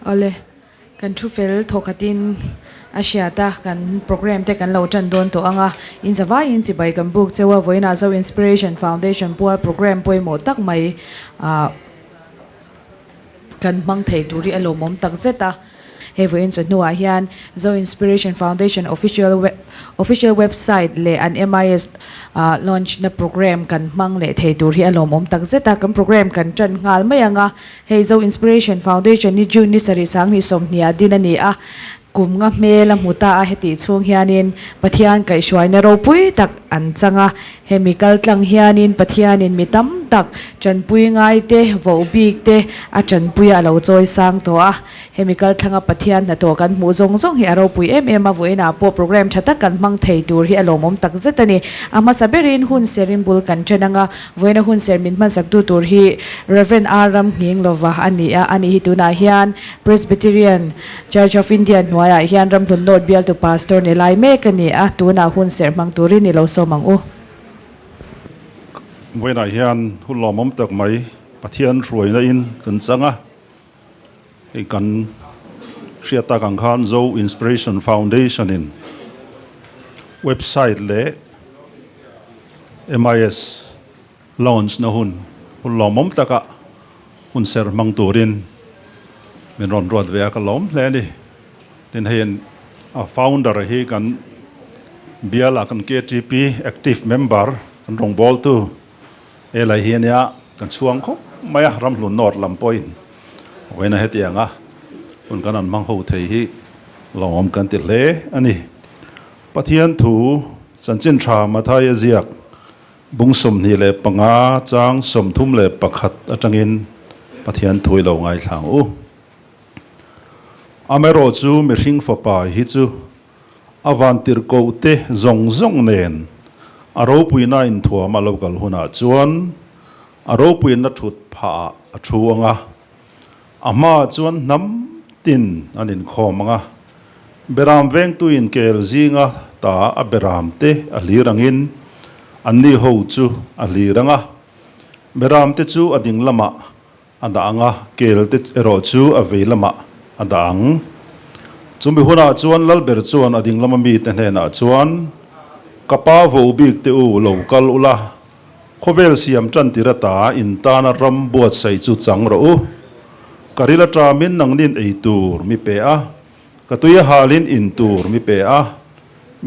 Awle, kan thu fel thawkhatin a hriat a, kan programme te kan lo tan dawn tawh ang a, in zavaiin chibai kan buk cheu a, vawiinah Zo Inspiration Foundation pual programme pawimawh tak mai ah kan hmang thei tur hi a lawmawm tak zet a. Hei vawiin chawhnuah hian Zo Inspiration Foundation official official website leh an MIS launch na programme kan hmang leh thei tur hi a lawmawm tak zet a. Kan programme kan tan nghal mai ang a. Hei Zo Inspiration Foundation hi June ni sarih sanghnih sawmhnih ah din a ni a. Kum nga hmel a hmu ta a, hetih chhung hianin Pathian kaihhruaina ropui tak an chang a. Hemi kaltlang hianin Pathianin mi tam tak tanpui ngaite, voh bik te a tanpui a lo chawi sang tawh a. Hemi kalthlanga Pathian hnathawh kan hmuh zawng zawng hi a ropui em em a, vawiinah pawh program tha tak kan hmang thei tur hi a lawmawm tak zet a ni. A hmasa berin hun serin bul kan then ang a, vawiina hun ser min hmansaktu tur hi Rev. R. Ramnghinglova a ni a, ani hi tunah hian Presbyterian Church of India hnuaiah hian Ramhlun North bialtu Pastor ni lai mek a ni a, tunah hun serh hmang turin i lo sawm ang u. Vawiinah hian hun lawmawm tak mai Pathian hruaina in kan chang a, hei kan hriat tak ang khan Zo Inspiration Foundation in website leh MIS Launch na hun hun lawmawm taka hun ser hmang turin min rawn ruat ve a, ka lawm hle a ni. Tin hei a founder hi kan biala kan KTP active member kan rawngbawltu helai hi a nia, kan chhuang khawp mai a, Ramhlun North lam pawhin vawiin a hetiang a hun kan han hmang ho thei hi lawmawm kan ti hle a ni. Pathian thu chanchin tha Mathaia ziak Bung 25 chang 31 atangin Pathian thu i lo ngaithlang u. Amaherawh chu mihring fapa hi chu a vantirhkoh te zawng zawng nen a ropuina inthuam a lo kal hunah chuan a ropuina thut phah ah a thu ang a, a hmaah chuan hnam tin an inkhawm ang a, Beram vengtuin kel zinga ta a beram te a hlir angin anni ho chu a hlir ang a, beram te chu a ding lamah a dah ang a, kel te erawh chu a vei lamah a dah ang. Chumi hunah chuan Lalber chuan a ding lama mite hnenah chuan, Ka pa vo bik te u lo kal ula, Khawvel siam tan tir ata in tana ram buatsaih chu chang rawh u. Ka ril aṭamin nangnin ei tur mi pe a, ka tui a halin in tur mi pe a,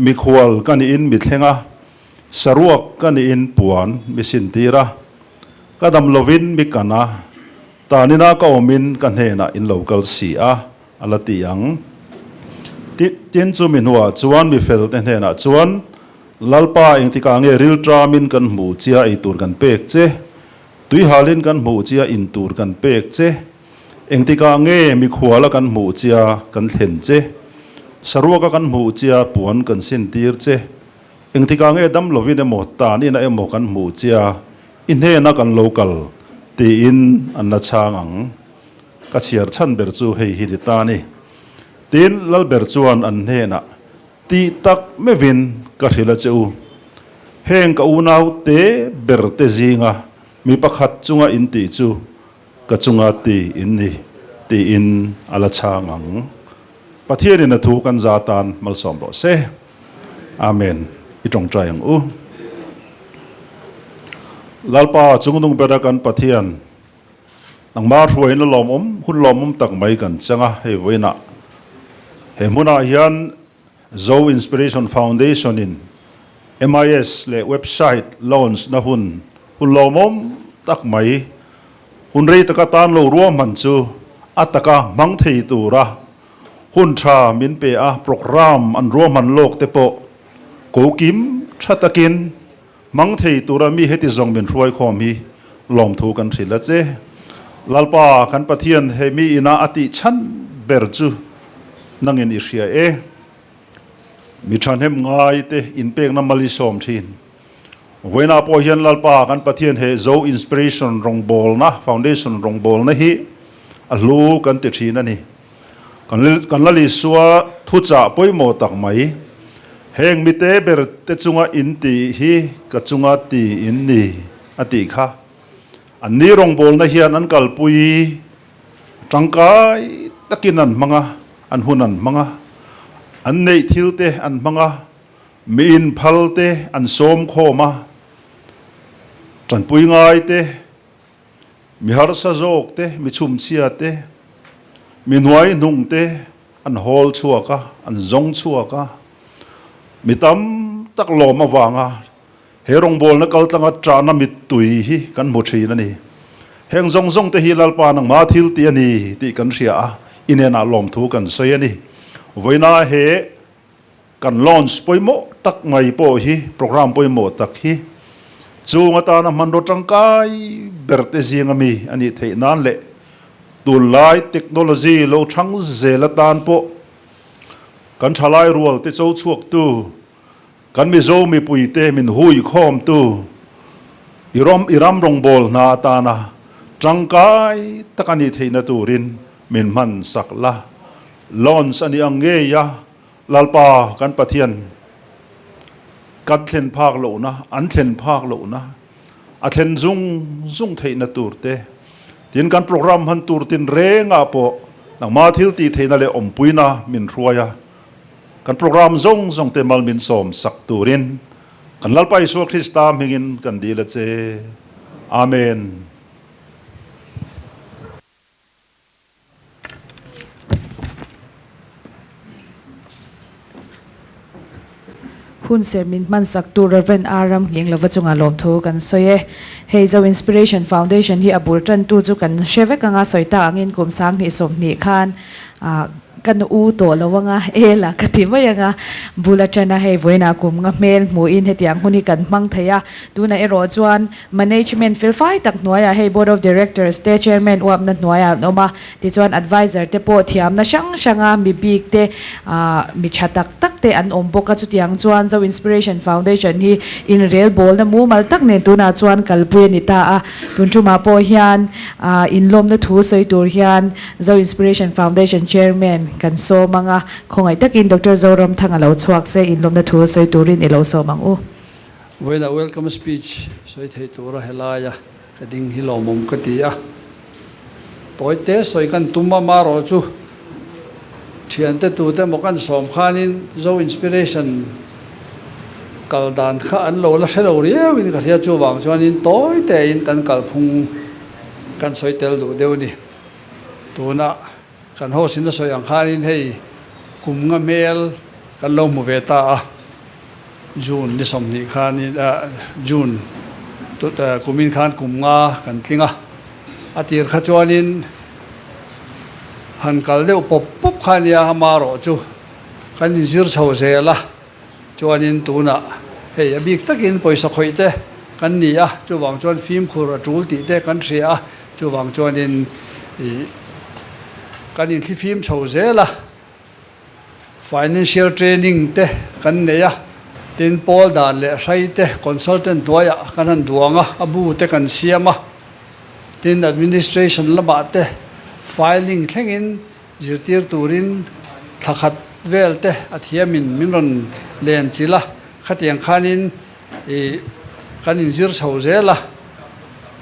mikhual ka niin mi thleng a, saruak ka niin puan mi sintir a, ka dam lovin mi kan a, tanina ka awmin ka hnenah in lo kal si a, a la ti ang. Tin, chu mi hnuah chuan mi felte hnenah chuan, Lalpa, engtikah nge rilṭamin kan hmuh chia ei tur kan pek che? Tuihalin kan hmuh chia in tur kan pek che? Engtikah nge mikhuala kan hmuh chia kan thlen che? Saruaka kan hmuh chia puan kan sintir che? Engtikah nge dam lovin emaw tanina emaw kan hmuh chia i hnena kan lo kal? tiin an la chhang ang. Ka chhiar chhan ber chu hei hi ni ta ni. Tin, Lalber chuan an hnenah, Tih tak meuhin ka hrilh a che u. Heng ka unau te ber te zinga mi pakhat chunga in tih chu ka chunga ti in ni, tiin a la chhang ang. Pathianin a thu kan za tan malsawm rawh se. Amen. I tawngtai ang u. Lalpa chungnung bera kan Pathian. Nangmah hruaiin a lawmawm, hun lawmawm tak mai kan chang a, hei vawiinah he hmunah hian Zo Inspiration Foundation in MIS leh website launch na hun, hun lawmawm tak mai, hun rei taka tan lo ruahman chu a taka hmang thei tura hun tha min pe a, programme an ruahman lawk te pawh ko kim tha takin Hmang thei tura mi heti zawng min hruaikhawm hi lawmthu kan hrilh a che. Lalpa kan Pathian he mi ina a tih chhan ber chu nangin i hria e. Mi thahnem ngai te inpekna mal i sawm thin. Vawiinah pawh hian Lalpa kan Pathian he Zo Inspiration rawngbawlna, Foundation rawngbawlna hi a hlu kan ti thin a ni. Kan la Isua thuchah pawimawh tak mai, Heng mite ber te chunga in tih hi ka chunga ti in ni, a tih kha. An ni rawngbawlna hian an kalpui tangkai takin an hmang a, an hun an hmang a, an neih thil te an hmang a, mi inphal te an sawm khawm a, tanpui ngai te, mi harsa zawk te, mi chhumchhia te, mi hnuai hnung te an hawl chhuak a, an zawng chhuak a, mi tam tak lawm avanga He rawngbawlna kaltlanga ṭahna mittui hi kan hmu ṭhin a ni. Heng zawng zawng te hi Lalpa nangmah thil tih a ni tih kan hria a, i hnenah lawmthu kan sawi a ni. Vawiina he kan launch pawimawh tak mai pawh hi, program pawimawh tak hi chung atana hmanraw ṭangkai ber te zinga mi a nih theih nan leh tunlai technology lo ṭhang zel atan pawh kan ṭhalai rual te cho chhuaktu Kan Mizo mipuite min hui khawmtu i ram i ram rawngbâwl hna atâna ṭangkai tak a nih theihna tûrin min hman sak la. Launch a nih ang ngei a, Lalpa kan Pathian kan thlen phâk lohna, an thlen phâk lohna, a thlen zung zung theihna tûr te, tin kan program hman tûr tinrêngah pawh nangmah thil tih theihna leh awmpuina min hruai a. Kan program zawng zawng te mal min sawm sak turin kan Lalpa Isua Krista hmingin kan dil a che. Amen. Hun ser min hman sak tu Rev. R. Ramnghing lova chunga lawmthu kan sawi e. Hei Zo Inspiration Foundation hi a bul tantu chu kan hre vek anga sawi ta angin kum 2020 khan Ka nu u tawh lo anga, e la ka ti mai anga, bul atana hei vawiinah kum nga hmel hmuhin hetiang hun hi kan hmang thei a, tunah erawh chuan management felfai tak hnuaiah hei board of directors te chairman uapna hnuaiah an awm a, tichuan advisor te pawh thiamna hrang hranga mi bik te ah mi tha tak tak te an awm bawk a, chutiang chuan Zo Inspiration Foundation hi inrelbawlna mumal tak nen tunah chuan kalpui a ni ta a, tun tumah pawh hian ah inlawmna thu sawi tur hian Zo Inspiration Foundation Chairman kan sawm ang a, khawngaih takin Doctor Zoramthanga lo chhuak se inlawmna thu sawi turin i lo sawm ang u. Vawiinah welcome speech sawi thei tura helaia ka ding hi lawmawm ka ti a. Tawi te sawi kan tum a, marawh chu thiante tute emaw kan sawm khanin Zo Inspiration kal dan kha an lo la hre lo riauin ka hria chuvang chuanin tawi tein kan kalphung kan sawi tel duh deuh a ni. Tuna kan host in a sawi ang khanin hei kum nga hmel kan lo hmu ve ta a, June ni 20 khanin June kumin khan kum nga kan tling a, a tir kha chuanin han kal deuh pawp pawp kha ania amarawh chu kan inzir chho zel a, chuanin tunah hei a bik takin pawisa khawih te kan ni a, chuvang chuan fimkhur a tul tih te kan hria a. Chuvang chuanin ih kan inthlifim chho zel a, financial training te kan nei a, tin pawl dan leh hrai te consultant hnuaiah kan han duang a, a bu te kan siam a, tin administration lamah te filing thlengin zirtir turin thla khat vel te a thiamin min rawn len chilh a, khatiang khanin ih kan inzir chho zel a.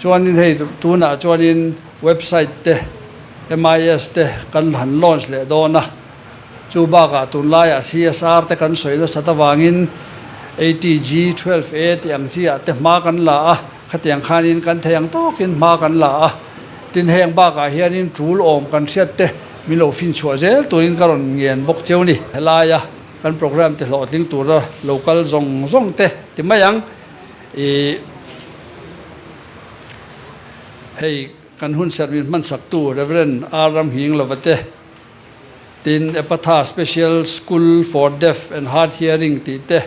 Chuanin hei tunah chuanin website te, MIS te kan han launch leh dawn a, chu bakah tunlaiah CSR te kan sawi nasat avangin ATG 12A tih ang chi ah te hma kan la a, khatiang khanin kan thei ang tawkin hma kan la a, tin heng bakah hianin tul awm kan hriat te min lo finchhuah zel turin ka rawn ngen bawk cheu ni. Helaia kan program ti hlawhtling tura lo kal zawng zawng te ti mai ang. I hei kan hun serh min hmansaktu Rev. R. Ramhing Lovate tin Epatha Special School for Deaf and Hard Hearing tih te,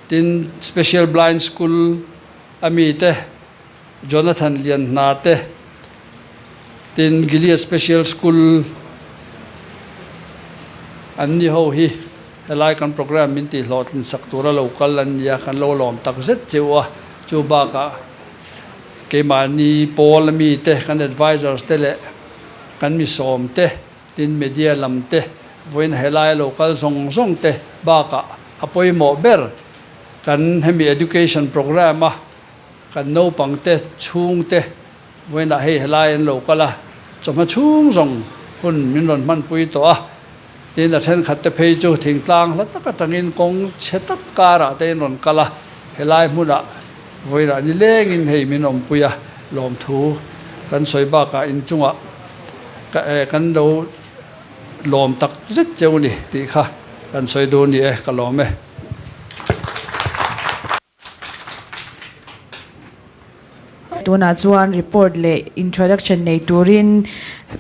tin Special Blind School a mi te Jonathan Lianhna te, tin Gilead Special School an ni ho hi Helai kan program min tih hlawhtlin sak tura lo kal an nia, kan lo lawm tak zet cheu a, chu bakah keimahni pawl ami te, kan advisors te leh kan mi sawm te, tin media lam te, vawiin helai lo kal zawng zawng te bakah a pawimawh ber kan hemi education program a kan naupang te, chhung te vawiinah hei helai an lo kal a, chawhma chhung zawng. hun min rawn hmanpui tawh a, tin a thenkhat te phei chu thingtlang hla tak atangin kawng chhe tak karah te in rawn kal a, helai hmunah vawilah nilengin hei min awmpui a, lawmthu kan sawi bakah inchungah ka kan lo lawm tak zet cheu ni tih kha kan sawi duh ni e, ka lawm e. Tunah chuan report leh introduction nei turin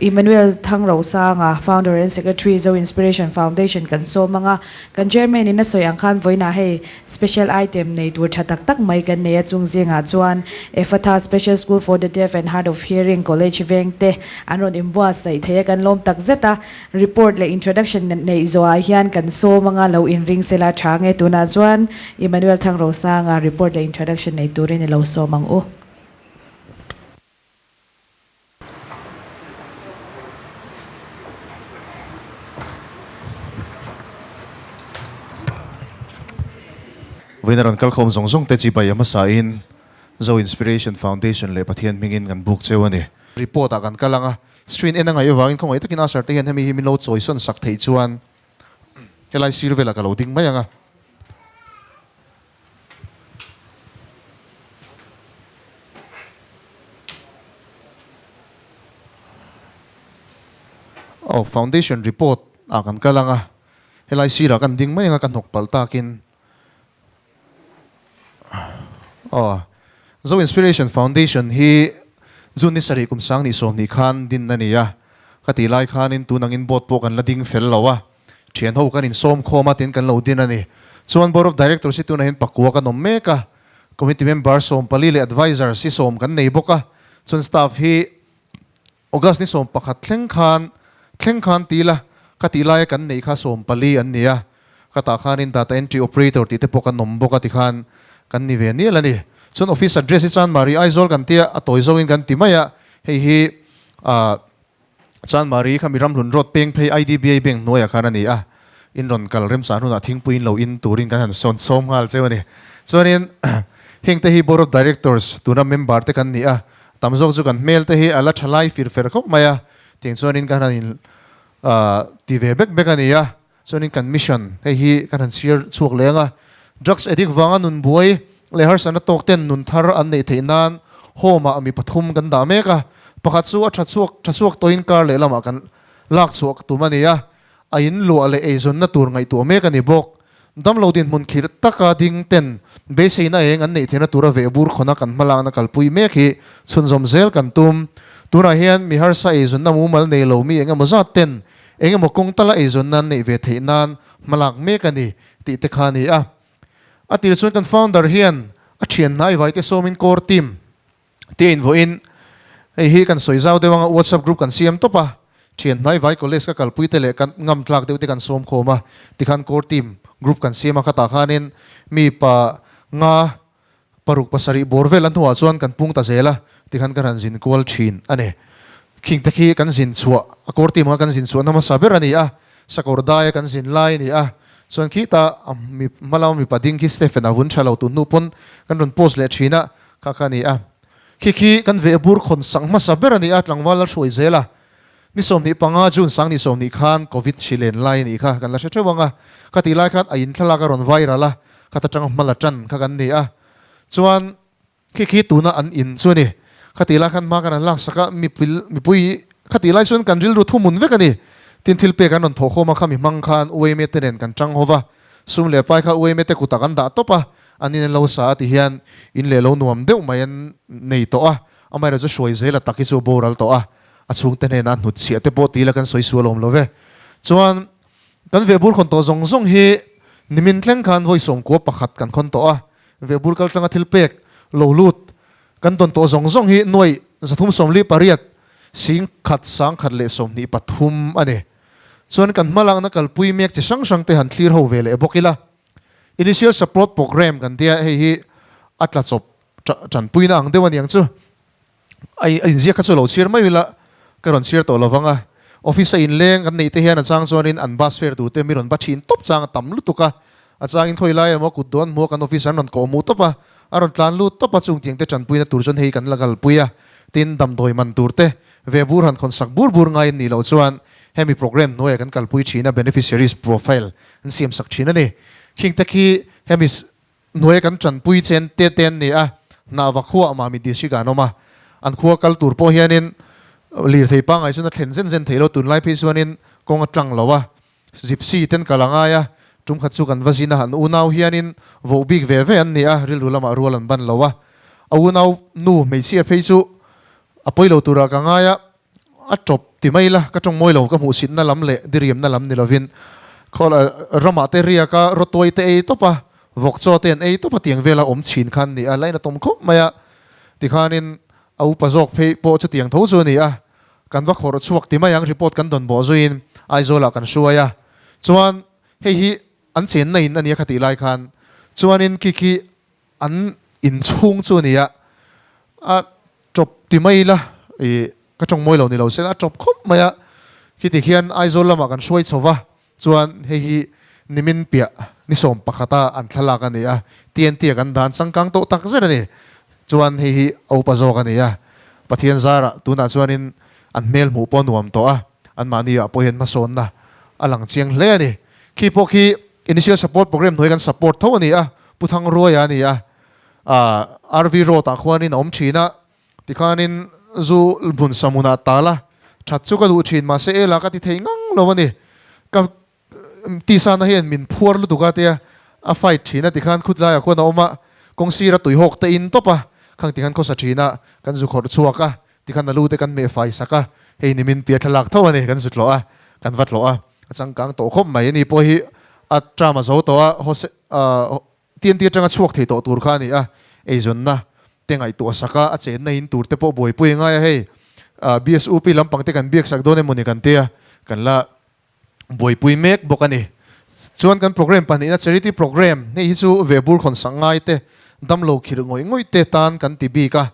Emmanuel Thangrosanga, Founder and Secretary, Zo Inspiration Foundation kan sawm ang a. Kan Chairman in a sawi ang khan vawiinah hei special item nei tur tha tak tak mai kan nei a, chung zingah chuan Ephatha Special School for the Deaf and Hard of Hearing College veng te an rawn inbuatsaih thei a, kan lawm tak zet a. Report leh introduction neih zawhah hian kan sawm anga lo inring sela tha nge tunah chuan Emmanuel Thangrosanga report leh introduction nei turin i lo sawm ang u. Vawiin a rawn kalkhawm zawng zawng te chibai a hmasa in Zo Inspiration Foundation leh Pathian hmingin kan buk cheu a ni. Report ah kan kal ang a, Screen en a ngaih avangin khawngaih takin Asher te hian hemi hi min lo chawisawn sak theih chuan helai sir velah ka lo ding mai ang a. Aw foundation report ah kan kal ang a, helai sirah kan ding mai ang a ka hnawk palh takin. Aw, Zo Inspiration Foundation hi June ni sarih kum sang ni sawmhnih khan din a ni a, ka tih lai khanin tun angin board pawh kan la ding fel lo a, thian ho kan insawm khawm a tiin kan lo din a ni. Chuan Board of Directors hi tunah hian pakua kan awm mek a, Committee member 14 leh Advisors hi sawm kan nei bawk a, chuan staff hi August ni 11 thleng khan thleng khan ti ila, ka tih laia kan neih kha 14 an ni a, ka tah khanin data entry operator tih te pawh kan awm bawk a tikhan kan ni ve nial a ni. Chuan office address hi Chanmari Aizawl kan tia a tawi zawngin kan ti mai a, hei hi ah Chanmari kha Miramhlun Road peng phei IDBI Bank hnuaiah khan a ni a, in rawn kal remchah hnunah thingpui in lo in turin kan han sawn sawm nghal cheu a ni. Chuanin heng te hi Board of Directors tuna member te kan ni a, Tam zawk chu kan hmel te hi a la tha lai fir fer khawp mai a, tiang chuanin kan han in ti ve bek bek a ni a, chuanin kan mission hei hi kan han chhiar chhuak leng a, drugs addict vanga nun buai leh harsatna tawk ten nun thar an neih theih nan home ah mi pathum kan dah mek a, pakhat chu a tha chhuak tha chhuak tawhin kar lehlamah kan lak chhuak tum a ni a, a in luah leh eizawnna tur ngaihtuah mek a ni bawk. Damlo dinhmun khirh taka ding ten beiseina eng an neih theihna tura vehbur khawna kan hmalakna kalpui mek hi chhunzawm zel kan tum. Tunah hian mi harsa eizawnna mumal nei lo mi engemaw zat ten engemaw kawng tala eizawnna an neih ve theih nan hmalak mek a ni tih te kha a ni a. A tir chuan kan founder hian a thian hnaivaite sawmin core team Tia invuahin, hei hi kan sawi zau deuh anga WhatsApp group kan siam tawp a, thian hnai vai college ka kalpui te leh kan ngam tlak deuh te kan sawm khawm a, tikhan core team group kan siam a, khatah khanin mi pa nga paruk pasarih bawr vel a hnuah chuan kan pung ta zel a, tikhan kan han zin kual thin a ni. Khing te khi kan zin chhuah, a core team anga kan zin chhuahna hmasa ber a ni a, sakawr daia kan zin lai a ni a, chuan khita mi hmalama mipa ding khi Stephen a vun tha lo tun hnu pawn kan rawn post leh thin a, Kha kha a ni a, khi khi kan veh bur khawn sang hmasa ber a ni a, tlangval la hruai zel a. Ni 25 June sang ni 20 khan Covid hri len lai a nih kha kan la hre theuh ang a, kha tih lai khan a in thlalak a rawn viral a, kha ta tanga hma la tan kha kan ni a. Chuan khi khi tuna an in chu a ni, kha tih lai khan hma kan han laksak a, mipui kha tih lai chuan kan rilru thuhmun vek a ni. Tin thil pek an rawn thawhkhawm a, khami hmang khan UAMA te nen kan tang ho va, sum leh pai kha UAMA te kutah kan dah tawp a, An in an lo sa a ti hian in leh lo nuam deuh mai an nei tawh a, amaherawh chu hruai zel a tak hi chu a boral tawh a, a chhungte hnenah a hnut chhiah te pawh ti ila kan sawi sual awm lo ve. Chuan kan vehbur khawn tawh zawng zawng hi nimin thleng khan vawi 11 kan khawn tawh a, vehbur kal tlanga thil pek lo lut kan dawn tawh zawng zawng hi nuaih 348 singkhat sangkhat leh 23 a ni. Chuan kan hmalakna kalpui mek chi hrang hrang te han thlir ho ve leh bawk ila. Initial Support Programme kan tia hei hi a tla chawp tanpuina ang deuh a niang chu. A inziak kha chu lo chhiar mai ila ka rawn chhiar tawh lovang a. Office a inleng kan neih te hian a chang chuanin an bus fare tur te mi rawn ba thin tawp chang a tam lutuk a. A changin khawi lai emaw kut dawn hmuh a kan office an rawn kawh hmuh tawp a, a rawn tlan lut tawp a chung tiang te tanpuina tur chuan hei kan la kalpui a. Tin damdawi man tur te ve bur han khawn sak bur bur ngai an nih loh chuan Hemi program hnuaiah kan kalpui thin a, beneficiaries profile an siam sak thin a ni. Khing te khi hemi hnuaia kan tanpui chen te te an ni a, hnah va khuaah mah mi district ah an awm a, an khua kal tur pawh hianin lirthei pangngai chuan a thlen zen zen thei lo, tunlai phei chuanin kawng a tlang lo a, Gypsy ten kal a ngai a, tum khat chu kan va zin a, an unau hianin voh bik ve ve an ni a, rilru lamah rual an ban lo a, a unau nu hmeichhia phei chu a pawi lo turah ka ngai a, a tawp ti mai la, ka tawng mawi lo, ka hmuhsitna lam leh diriamna lam ni lovin khawl ramah te riaka rawtuai te ei tawp a, vawk chaw te an ei tawp a tiang vela awm chhin khan ni a, lain a tawm khawp mai a, tikhanin a upa zawk phei pawh chutiang tho chu a ni a, kan va khawrh chhuak ti mai ang report kan dawn bawh zuiin Aizawlah kan hruai a, chuan hei hi an chenna in a nia kha tih lai khan chuanin khi khi an inchhung chu a ni a, a tawp ti mai ila ih ka tawng mawi lo ni lo se a tawp khawp mai a, khiti khian Aizawl lamah kan hruai chho va, chuan hei hi nimin piah ni sawm pakhata an thlalak a ni a, TNT a kan dan changkang tawh tak zet a ni, chuan hei hi a upa zawk a ni a, Pathian zarah tunah chuanin an hmel hmuh pawh a nuam tawh a, anmahni ah pawh hian hmasawnna a lang chiang hle a ni. Khi pawh khi Initial Support Programme hnuai kan support tho a ni a, Pu Thangruaia a ni a, RV Road ah khuanin a awm thin a, tikhanin zu hmun sa hmunah tal a, that chu ka duh thin mahse ela ka ti thei ngang lo a ni. Ka tisana hian min phuar lutuk a tia a fight thin a tikhan khutlaiah khuan a awm a, kawng sira tuihawk te in tawp a, khang tikhan khawsa thin a, kan zu khawrh chhuak a, tikhan a lu te kan meh fai sak a, hei ni min pia thlalak tho a ni, kan zu tlawh a, kan va tlawh a, a changkang tawh khawp mai a ni pawh hi a term a zo tawh a, hose TNT atanga chhuak thei tawh tur kha a ni a, eizawnna te ngaihtuah sak a, a chenna in tur te pawh buaipui a ngai a, hei BSUP lampang te kan biak sak dawn emawni kan tia kan la buaipui mek bawk a ni. Chuan kan program pahnihna charity program hei hi chu vehbur khawn sak ngai te, damlo khirh ngawih ngawih te tan kan ti bik a,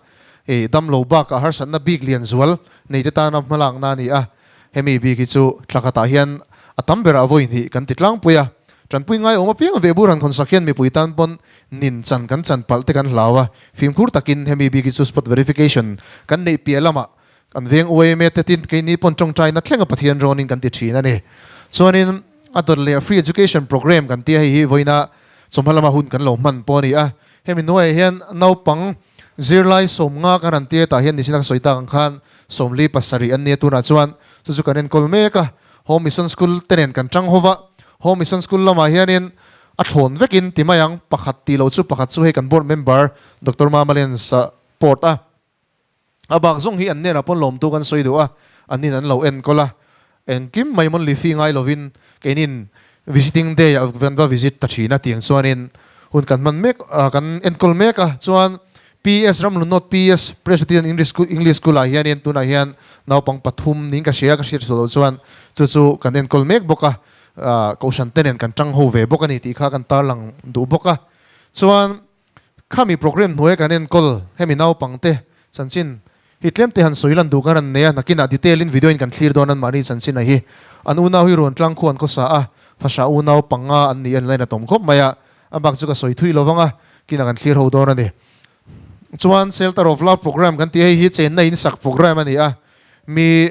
hei damlo bakah harsatna bik lian zual nei te tana hmalakna a ni a, hemi bik hi chu thla khatah hian a tam berah vawi hnih kan ti tlangpui a, tanpui ngai awm apiang vehbur han khawn sak hian mipui tan pawn nin chan kan chan palh te kan hlau a, fimkhur takin hemi bik hi chu spot verification kan neih piah lamah Kan veng UAMA te tin keini pawn tawngtaina thlenga Pathian rawnin kan ti thin a ni. Chuanin a dawt leh Free Education Programme kan tia hei hi vawiina chawhma lama hun kan lo hman pawh a ni a. Hemi hnuaiah hian naupang zirlai 50 kan han tia tah hian nichina ka sawi tak ang khan 47 an nia tunah chuan chu chu kan enkawl mek a. Home Mission School te nen kan tang ho va. Home Mission School lamah hianin a thlawn vekin ti mai ang pakhat tih loh chu pakhat chu hei kan board member Doctor Mamalian support a. A bak zawng hi an hnenah pawn lawmtu kan sawi duh a, an in an lo enkawl a, engkim mai monthly fee ngai lovin keinin visiting day ah kan va visit ta thin a tiang chuanin hun kan hman mek kan enkawl mek a, chuan PS Ramlunawt PS Presbyterian English School English School ah hianin tunah hian naupang pathum niin ka hria ka hriat sual loh chuan chu chu kan enkawl mek bawk a, kohhran te nen kan tang ho ve bawk a ni tih kha kan tarlang duh bawk a, chuan Khami program hnuaia kan enkawl hemi naupangte chanchin hi tlem te han sawi lan duh kan rawn nei a, nakinah detail in video in kan thlir dawn an mahni chanchin a hi. An unau hi ruan tlang khuan khawsa a, fahra unau panga an nih an lain a tawm khawp mai a, a bak chu ka sawi thui lo vang a, kinah kan thlir ho dawn a ni. Chuan Shelter of Love program kan tih hei hi chenna in sak program a ni a, mi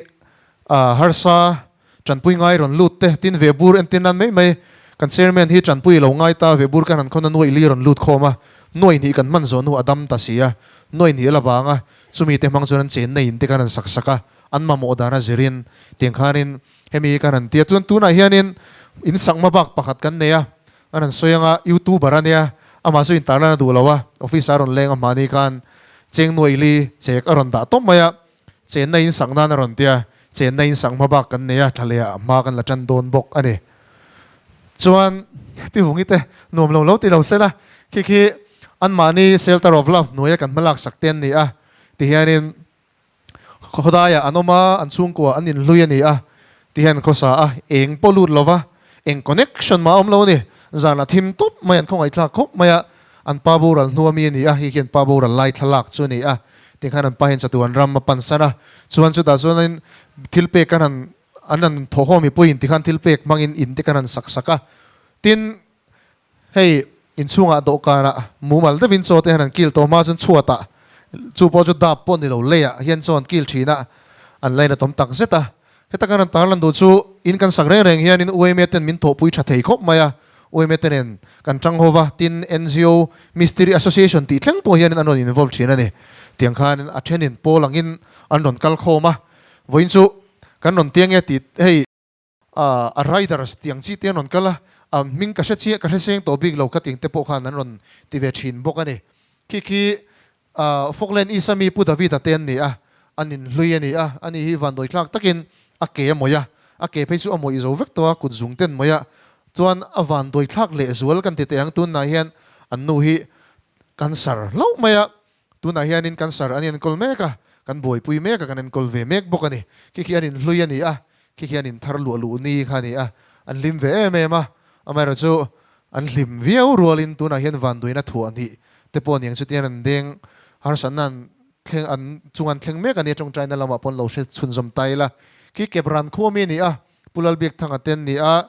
harsa Tanpui ngai rawn lut te, tin ve bur entir nan mai mai, kan chairman hi tanpui lo ngai ta, ve bur kan han khawn a nuaih li rawn lut khawm a, nuaih hnih kan hman zawh hnu a dam ta si a, nuaih hnih a la vang a, chumi te hmang chuan an chenna in te kan han sak sak a, an mamawh dan a zirin tiang khanin hemi kan han ti a, chuan tunah hianin in sakma bak pakhat kan nei a, an han sawi anga youtuber a nia, amah chu intarlan a duh lo a, office ah a rawn leng a mahni khan cheng nuaih li chek a rawn dah tawp mai a, Chenna in sak nan a rawn ti a, chenna in sak hma bak kan nei a, thla leh ah hma kan la tan dawn bawk a ni. Chuan Pi Vungi te nuam lo lo ti lo sela, khi khi anmahni Shelter of Love hnuaia kan hma lak sak te an ni a, ti hianin khawdaiah an awm a, an chhungkua an inhlui a ni a, ti hian khawsa a, eng pawh lut lova, eng connection mah a awm lo a ni. Zanah thim tawp mai an khawngaihthlak khawp mai a, An pa boral hnu ami a ni a, hei hian pa boral lai thlalak chu a ni a, tikhan an pa hian chatuan ram a pansan a, chuan chutah chuanin thil pek kan han an han thawhawm mipuiin tikhan thil pek hmangin in te kan han sak sak a, tin hei inchhungah dawhkanah mumal deuhin chaw te han han kil tawh hma chuan chhuatah chu pawh chu dap pawh ni lo leiah hian chaw an kil thin a, an lainatawm tak zet a. Heta kan rawn tarlan duh chu in kan sak reng reng hianin UMA ten min thawhpui tha thei khawp mai a, UMA te nen kan tang ho va, tin NGO Mistiri Association tih thleng pawh hianin an rawn involve thin a ni. Tiang khanin a thenin pawl angin an rawn kal khawm a, vawiin chu kan rawn tiang e tih hei a riders tiang chi te an rawn kal a, a hming ka hre chiah ka hre seng tawh bik lo kha tiang te pawh khan an rawn ti ve thin bawk a ni. Khi khi Falkland East ami Pu David-a te an ni a, an inhlui a ni a, ani hi vandawi tlak takin a ke a mawih a, a ke phei chu a mawih zo vek tawh a, kut zung ten mawih a, chuan a vandawi thlak leh zual kan ti teh ang, tunah hian an nu hi cancer hlauh mai a, tunah hianin cancer an enkawl mek a, kan buaipui mek a, kan enkawl ve mek bawk a ni, khi khi an inhlui a ni a, khi khi an inthar luah luh ni kha a ni a, an hlim ve em em a, amaherawhchu An hlim viau rualin tunah hian vanduaina thuah hnih te pawh aniang chutiang an deng harsatna an thleng an chung an thleng mek a nia tawngtaina lamah pawh an lo hre chhunzawm ta ila. Khi Kepran khua mi a ni a, Pu Lalbiakthanga te an ni a,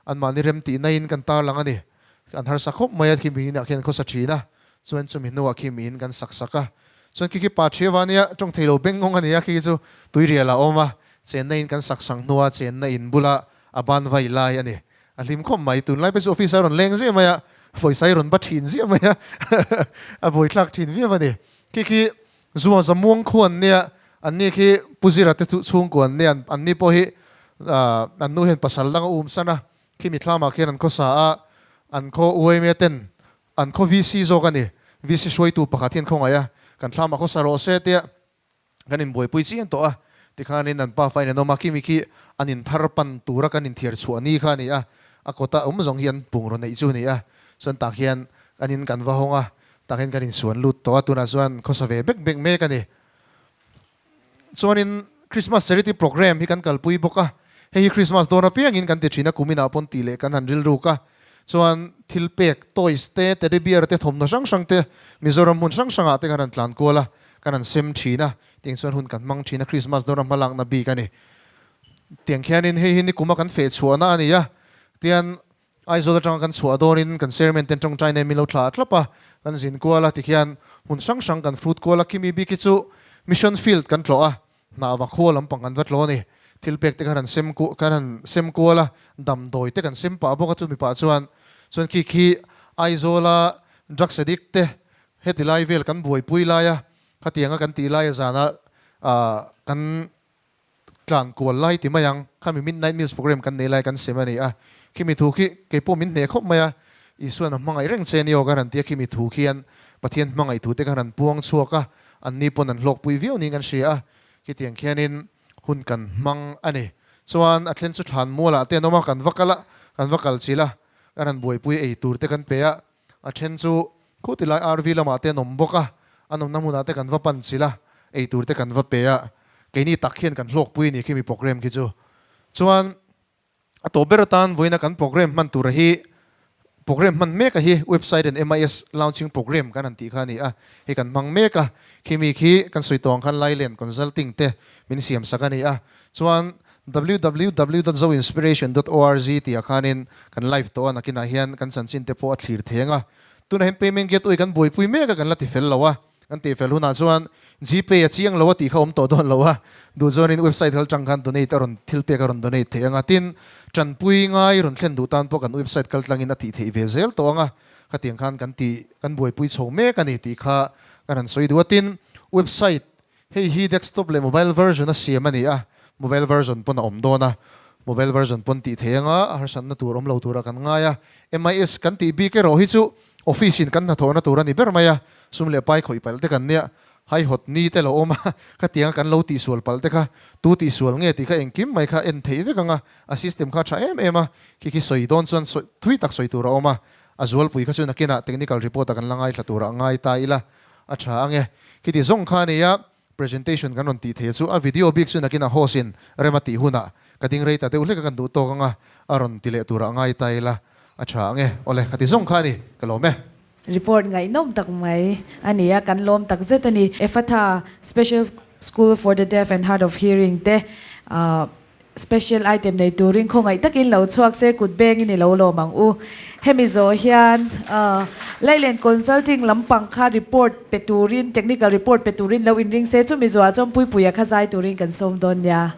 anmahni rem tihna in kan tarlang a ni. An harsa khawp mai a, khi miin ah khian an khawsa thin a, chuan chumi hnuah khi miin kan sak sak a. Chuan khi khi pa Thiava ania tawng theilo bengngawng a ni a, khi chu tuirial a awm a, chenna in kan sak sang hnua chenna in bula a ban vai lai a ni. A hlim khawp mai, tunlai pawh chu office a rawn leng ziah mai a, pawisa hi rawn ba thin ziah mai a, a buaithlak thin viau a ni. Khi khi Zua Zamuang khu an nia, an ni khi Pu Zira te chu chhungkua an nia, an ni pawh hi an nu hian pasal dang a um san a, khi mithlamah khian an khawsa a, an khaw UAMA ten an khaw VC zawk a ni, VC hruaitu pakhat hian khawngaih a, kan thlamah khawsa rawh se tia Kan inbuaipui chiang tawh a, tikhanin an pa fain an awm a, khimi khi an inthar pan tura kan inthiar chhuah ni kha a ni a, a kawta awm zawng hi an pung rawn neih chu a ni a, chuan tah khian kan in kan va hawng a, tah khian kan insuan lut tawh a, tunah chuan khawsa ve bek bek mek a ni. Chuanin Christmas Charity Programme hi kan kalpui bawk a, hei hi Christmas dawn apiangin kan ti thin a, kuminah pawn tih leh kan han rilruk a, chuan thil pek, toys te, teddy bear te, thawmhnaw hrang hrang te Mizoram hmun hrang hrangah te kan han tlan kual a, Kan han sem thin a, tiang chuan hun kan hmang thin a, Christmas dawra hmalakna bik a ni. Tiang khianin hei hi nikuma kan feh chhuahna a ni a, tian Aizawl atanga kan chhuah dawnin kan chairman ten tawngtai nen min lo thlah thlap a, kan zin kual a, tikhian hmun hrang hrang kan frut kual a, khimi bik hi chu mission field kan tlawh a, hnah va khua lampang kan va tlawh a ni. Thil pek te kan han sem kan han sem kual a, damdawi te kan sem pah bawk a, chumi pah chuan chuan khi khi Aizawla drugs addict te Heti lai vel kan buaipui laia khatianga kan tih laia zana kan tlan kual lai ti mai ang. Khami Midnight Meals program kan nei lai kan sem a ni a. Khimi thu khi kei pawh min hneh khawp mai a, Isuan a hmangaih reng che ni aw kan han ti a, khimi thu khian Pathian hmangaih thu te khan an puang chhuak a, anni pawn an hlawkpui viau niin kan hria a. Khitiang khianin hun kan hmang a ni. Chuan a thlen chu thlan mualah te an awm a, kan va kal a, kan va kal chilh a, kan han buaipui ei tur te kan pe a. A then chu khuti lai RV lamah te an awm bawk a, an awmna hmunah te kan va pan chilh a, ei tur te kan va pe a, keini tak hian kan hlawkpui a ni khimi program khi chu. Chuan a tawp ber atan vawiina kan program hman tura hi program hman mek a hi website and MIS launching program kan han tih kha a ni a, hei kan hmang mek a, khimi khi kan sawi tawh ang khan Lailen Consulting te min siam sak a ni a, chuan www dot zoinspiration dot org tih ah khanin kan live tawh a, nakinah hian kan chanchin te pawh a thlir theng a. Tunah hian payment gateway kan buaipui mek a, kan la ti fel lo a, kan tih fel hunah chuan gpay a chiang lo a tih kha awm tawh dawn lo a, duh chuanin website kal tang khan donate a rawn thil pek a rawn donate theih ang a, tin tanpui ngai rawn thlen duh tan pawh kan website kal tlangin a tih theih ve zel tawh ang a, khatiang khan kan tih kan buaipui chho mek a ni tih kha kan han sawi duh a, tin website Hei hi desktop leh mobile version a siam a ni a, mobile version pawn a awm dawn a, mobile version pawn tih theih anga harsatna tur awm lo tura kan ngai a. MIS kan tih bik erawh hi chu office in kan hnathawhna tur a ni ber mai a, sum leh pai khawih palh te kan nia, haihawt ni te lo awm a, khatianga kan lo tihsual palh te kha tu tihsual nge tih kha engkim mai kha en theih vek anga, a system kha a tha em em a, khi khi sawi dawn chuan sawi thui tak sawi tur a awm a, a zualpui kha chu nakinah technical report a kan la ngaithla turah ngai ta ila. A tha ang e. Khiti zawng kha a nia, presentation kan rawn tih theih chu a video bik chu nakin a host in rem a tih hunah ka ding rei ta deuh hlek a kan duh tawk ang a, a rawn ti leh turah ngai ta ila a tha ang e. Awle, khati zawng kha a ni, ka lawm e. Report ngaihnawm tak mai a ni a, kan lawm tak zet a ni. Ephatha Special School for the Deaf and Hard of Hearing te Special item nei turin khawngaih takin lo chhuak se kut bengin i lo lawm ang u. Hemi zawh hian Lailen Consulting lampang kha report pe turin, technical report pe turin lo inring se chumi zawhah chuan Puipuia kha zai turin kan sawm dawn nia.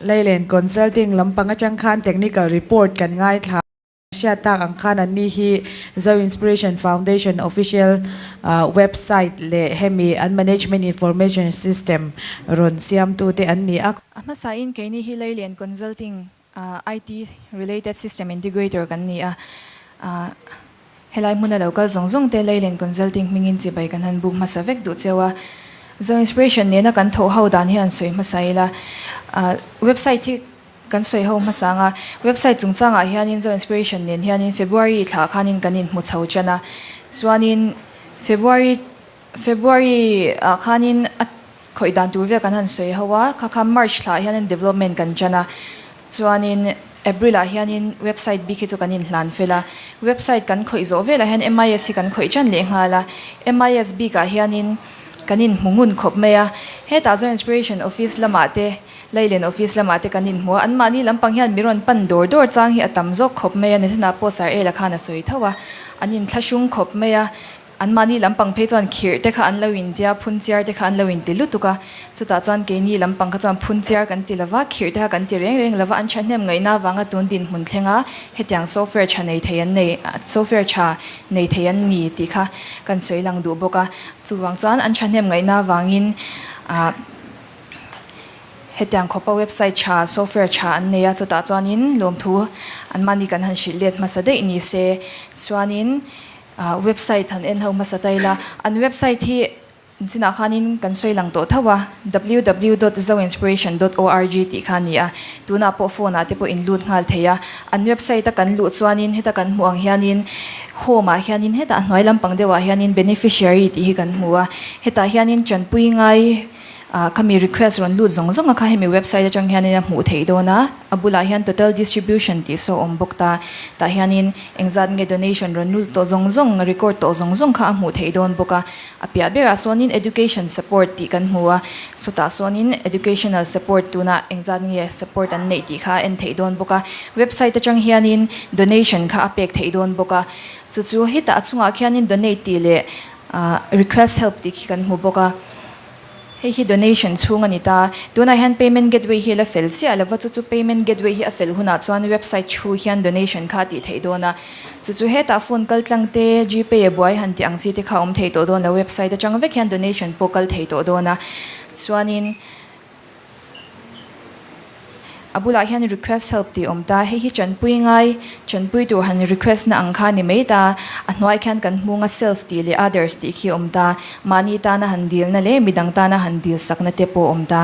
Leilen Consulting lampang atang khan technical report kan ngaithla hriat tak ang khan anni hi Zo Inspiration Foundation official website leh hemi an management information system rawn siamtute an ni a. A hmasain keini hi Leilen Consulting IT related system integrator kan ni a, helai hmuna lo kal zawng zawng te Leilen Consulting hmingin chibai kan han buk hmasa vek duh cheu a. Zo Inspiration nena kan thawh ho dan hi an sawi hmasa ila, website hi kan sawi ho hmasa ang a, website chungchangah hianin Zo Inspiration nen hianin February thlah khanin kan inhmu chho tan a, chuanin February February ah khanin a khawih dan tur vel kan han sawi ho a, kha kha March thlah hianin development kan tan a, chuanin April ah hianin website bik hi chu kan inhlan fel a, website kan khawih zawh velah hian MIS hi kan khawih tan leh nghal a, MIS bik ah hianin kan inhmu ngun khawp mai a, hetah chuan Inspiration Office lamah te Leilen Office lamah te kan inhmu a, anmahni lampang hian mi rawn pan dawr dawr chang hi a tam zawk khawp mai a, Nizanah pawh Sir Ela khan a sawi tho a, an inthlahrung khawp mai a. Anmahni lampang phei chuan khirh te kha an lo intia, phun chiar te kha an lo inti lutuk a. Chutah chuan keini lampang kha chuan phun chiar kan ti lova, khirh te kha kan ti reng reng lova, an thahnem ngaihna avanga tun dinhmun thlenga hetiang software tha nei thei an nei, software tha nei thei an ni tih kha kan sawi lang duh bawk a. Chuvang chuan an thahnem ngaihna avangin ah hetiang khawpa website tha, software tha an nei a, chutah chuanin lawmthu anmahni kan han hrilh let hmasa daih ni se. Chuanin. Website han en ho hmasa ta ila, an website hi chinah khanin kan sawi lang tawh tho a, www dot zoinspiration dot org tih kha a ni a, tunah pawh phone ah te pawh in lut nghal thei a, an website a kan luh chuanin heta kan hmuh ang hianin home ah hianin hetah a hnuai lampang deuhah hianin beneficiary tih hi kan hmu a, hetah hianin tanpui ngai Ah khami request rawn lut zawng zawng a kha hemi website atang hianin a hmuh theih dawn a, a bulah hian total distribution tih saw awm bawk ta, tah hianin engzat nge donation rawn lut tawh zawng zawng, record tawh zawng zawng kha a hmuh theih dawn bawk a, a piah berah sawnin education support tih kan hmu a, sawtah sawnin educational support tunah engzat nge support an neih tih kha a en theih dawn bawk a, website atang hianin donation kha a pek theih dawn bawk a, chu chu hetah a chungah khianin donate tih leh ah request help tih khi kan hmu bawk a. Hei hi donation chhung a ni ta. Tunah hian payment gateway hi a la fel chiah lo va, chu chu payment gateway hi a fel hunah chuan website thu hian donation kha a tih theih dawn a. Chu chu hetah phone kal tlang te, gpay a buai han tih ang chi te kha a awm thei tawh dawn lo, website atang vek hian donation pawh kal thei tawh dawn a. Chuanin. A bulah hian request help tih awm ta, hei hi tanpui ngai, tanpui tur han request na ang kha ni mai ta, a hnuai khian kan hmung a self tih leh others tih khi awm ta, mahni tana han dilna leh midang tana han dil sakna te pawh awm ta.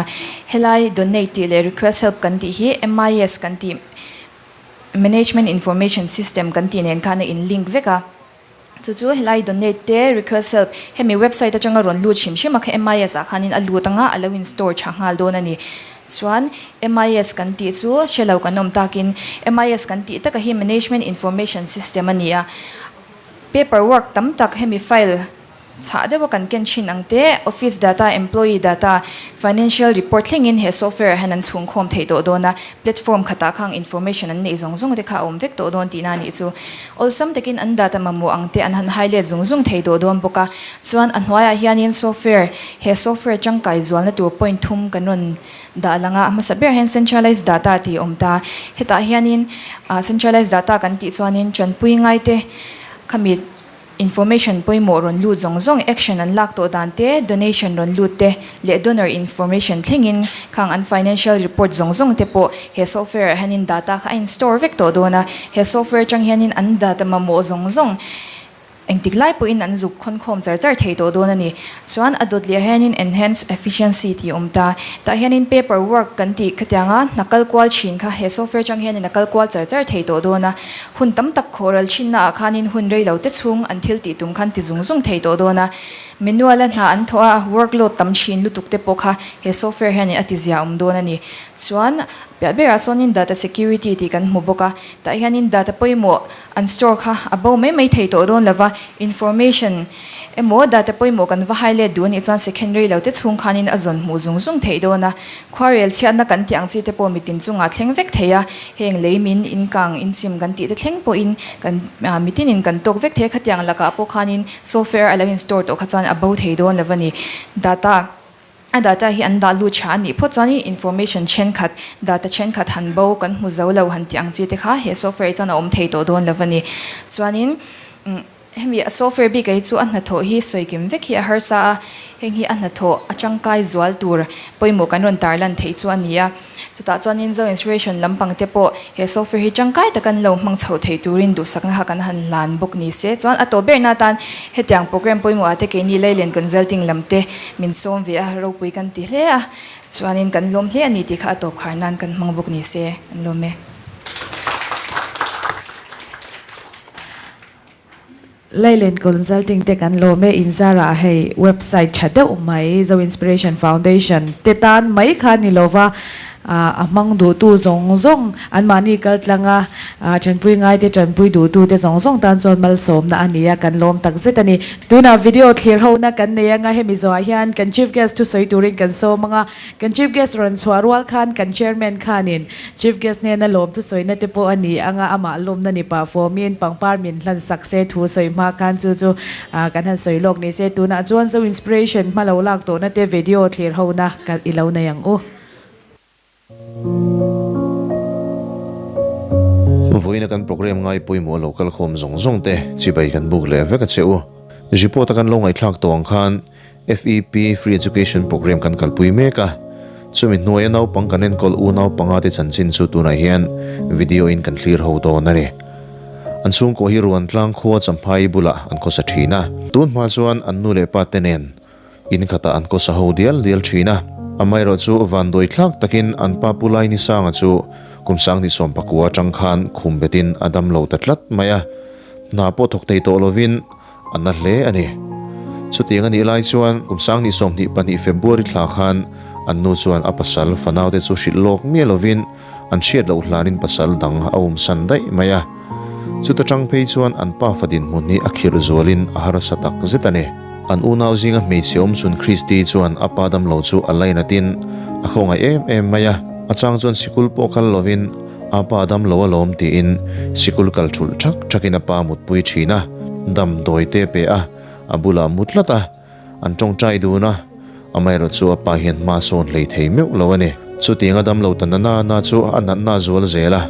Helai donate tih leh request help kan tih hi MIS kan tih Management Information System kan tih nen khan a in link vek a. Chu chu helai donate te, request help, hemi website atanga rawn lut hrim hrim a kha MIS ah khanin a lut anga a lo in store tha nghal dawn a ni. Chuan MIS kan tih chu hre lo kan awm takin MIS kan tih taka hi Management Information System a ni a, paper work tam tak hemi file Chhah deuha kan ken thin ang te, office data, employee data, financial report thlengin he software ah hian an chhungkhawm theih tawh dawn a, platform khatah khang information an neih zawng zawng te kha a awm vek tawh dawn tihna a nih chu. Awlsam takin an data mamawh ang te an han highlight zung zung thei tawh dawn bawk a, chuan a hnuaiah hianin software, he software tangkai zualna tur point thum kan rawn dah lang a, a hmasa ber hian centralized data tih a awm ta. Hetah hianin centralized data kan tih chuanin tanpui ngai te khami Information pawimawh rawn lut zawng zawng, action an lak tawh dan te, donation rawn lut te leh donor information thlengin khang an financial report zawng zawng te pawh he software ah hianin data kha a in store vek tawh dawn a. He software atang hianin an data mamawh zawng zawng engtik lai pawhin an zuk khawnkhawm char char thei tawh dawn a ni. Chuan a dawt leh hianin enhance efficiency tih a awm ta. Tah hianin paper work kan tih khatianga hna kal kual thin kha he software atang hianin a kal kual char char thei tawh dawn a. Hun tam tak khawhral thinna ah khanin hun rei lo te chhung an thil tih tum khan ti zung zung thei tawh dawn a. Manual a hna an thawh a, workload tam thin lutuk te pawh kha he software hianin a ti zia awm dawn a ni. Chuan piah berah sawnin data security tih kan hmu bawk a, tah hianin data pawimawh an store kha a bo mai mai thei tawh dawn lova, information emaw data pawimawh kan va hai let duh a nih chuan second rei lo te chhung khanin a zawn hmuh zung zung theih dawn a. Khuarel chhiatna kan tih ang chi te pawh mitin chungah thleng vek thei a, heng lei min in kang in chim kan tih te thleng pawhin kan mitinin kan tawk vek thei a, khatiang lakah pawh khanin software a lo in store tawh kha chuan a bo thei dawn lo a ni. Data. A data hi an dah lut tha a nih phawt chuanin information thenkhat, data thenkhat han bo kan hmu zo lo han tih ang chi te kha he software hi chuan a awm thei tawh dawn lo a ni. Chuanin hemi a software bik ah hi chu a hnathawh hi sawi kim vek hi a harsa a, heng hi a hnathawh a tangkai zual tur pawimawh kan rawn tarlan theih chu a ni a. Chutah chuanin Zo Inspiration lampang te pawh he software hi tangkai taka an lo hmang chhoh thei turin duhsakna kha kan han hlan bawk ni se. Chuan a tawh berna atan hetiang program pawimawh ah te keini Lailen Consulting lam te min sawm ve a, ropui kan ti hle a, chuanin kan hlawm hle a ni tih kha a tawp khar nan kan hmang bawk ni se, an lawm e. Lailen Consulting te kan lawm e, inzarah hei website tha deuh mai Zo Inspiration Foundation te tan mai kha ni lova a hmang duhtu zawng zawng anmahni kal tlanga tanpui ngaite tanpui duhtu te zawng zawng tan chuan malsawmna a ni a, kan lawm tak zet a ni. Tunah video thlir hona kan nei anga hemi zawhah hian kan Chief Guest thusawi turin kan sawm anga Kan Chief Guest rawn chhuah rual khan kan Chairman khanin Chief Guest hnena lawm thusawina te pawh a ni anga amah lawmna ni pah fawmin pangpar min hlan sak se thu sawi hma khan chu chu kan han sawi lawk ni se tunah chuan Zo Inspiration hma lo lak tawhna te video thlir hona ka i lo nei ang u. Vawiina kan program ngai pawimawh lo kal khawm zawng zawng te chibai kan buk leh vek a che u. Report a kan lo ngaihthlak tawh ang khan FEP, Free Education Programme kan kalpui mek a, chumi hnuaia naupang kan enkawl unau panga te chanchin chu tunah hian video in kan thlir ho dawn a ni. An chhungkaw hi Ruantlang khua Champhai bulah an khawsa thin a. Tun hma chuan an nu leh pa te nen in khatah an khawsa ho dial dial thin a. Amaherawh chu vanduai thlak takin an pa Pu Lainisanga chu kum 2019 atang khan khum betin a dam lo ta tlat mai a, hna pawh thawk thei tawh lovin A na hle a ni. Chutiang a nih lai chuan kum 2022 February thla khan an nu chuan a pasal fanaute chu hrilh lawk miah lovin an hriat loh hlanin pasal dang a umsan daih mai a. Chuta tang phei chuan an pafa dinhmun hi a khirh zualin a harsa tak zet a ni. An unau zinga hmeichhe awm chhun Christy chuan a pa damlo chu a lainatin a khawngaih em em mai a. A chang chuan sikul pawh kal lovin A pa dam lo alawm tiin sikul kal thulh thak thakin a pa mutpui thin a, damdawi te pe a, a bulah mu tlat a, an tawngtai dun a, amaherawh chu a pa hian hma sawn hlei thei meuh lo a ni. Chutiang a dam lo ta na na na chu a natna a zual zel a,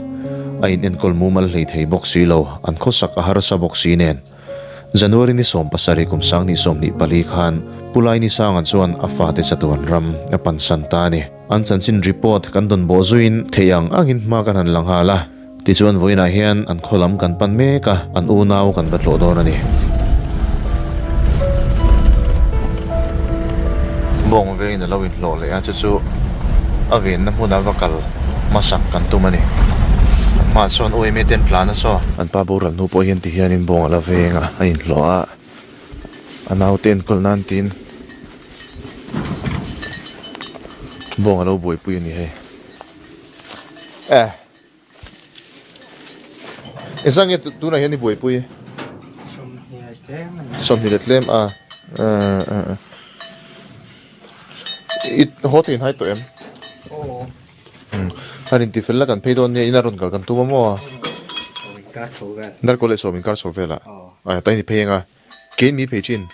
a in enkawl mumal hlei thei bawk si lo, an khawsak a harsa bawk si nen. January ni 17 kum 2024 khan Pu Lainisanga chuan a fate chatuan ram a pansan ta a ni. An chanchin report kan dawn bawh zuiin theih ang angin hma kan han la nghal a, tichuan vawiinah hian an khaw lam kan pan mek a, an unau kan va tlawh dawn a ni. Bawng vengin a lo inhlawh leh a, chu chu a venna hmuna va kal hmasak kan tum a ni. Hmah chuan UMA te an tlan a saw. An pa boral hnu pawh hian tihianin bawng a la veng a, a inhlawh a, a naute enkawl nan tiin. Bawng a lo buaipui a ni hei. Eh. Engzah nge tunah hian i buaipui? 20 leh tlem a. I haw thei hnai tawh em? Han inti fel la kan phei dawn nia ina rawn kal kan tum a maw? Darkaw leh sawm inkar chho velah. Ai ta in i phei eng a. Kein mi phei thin.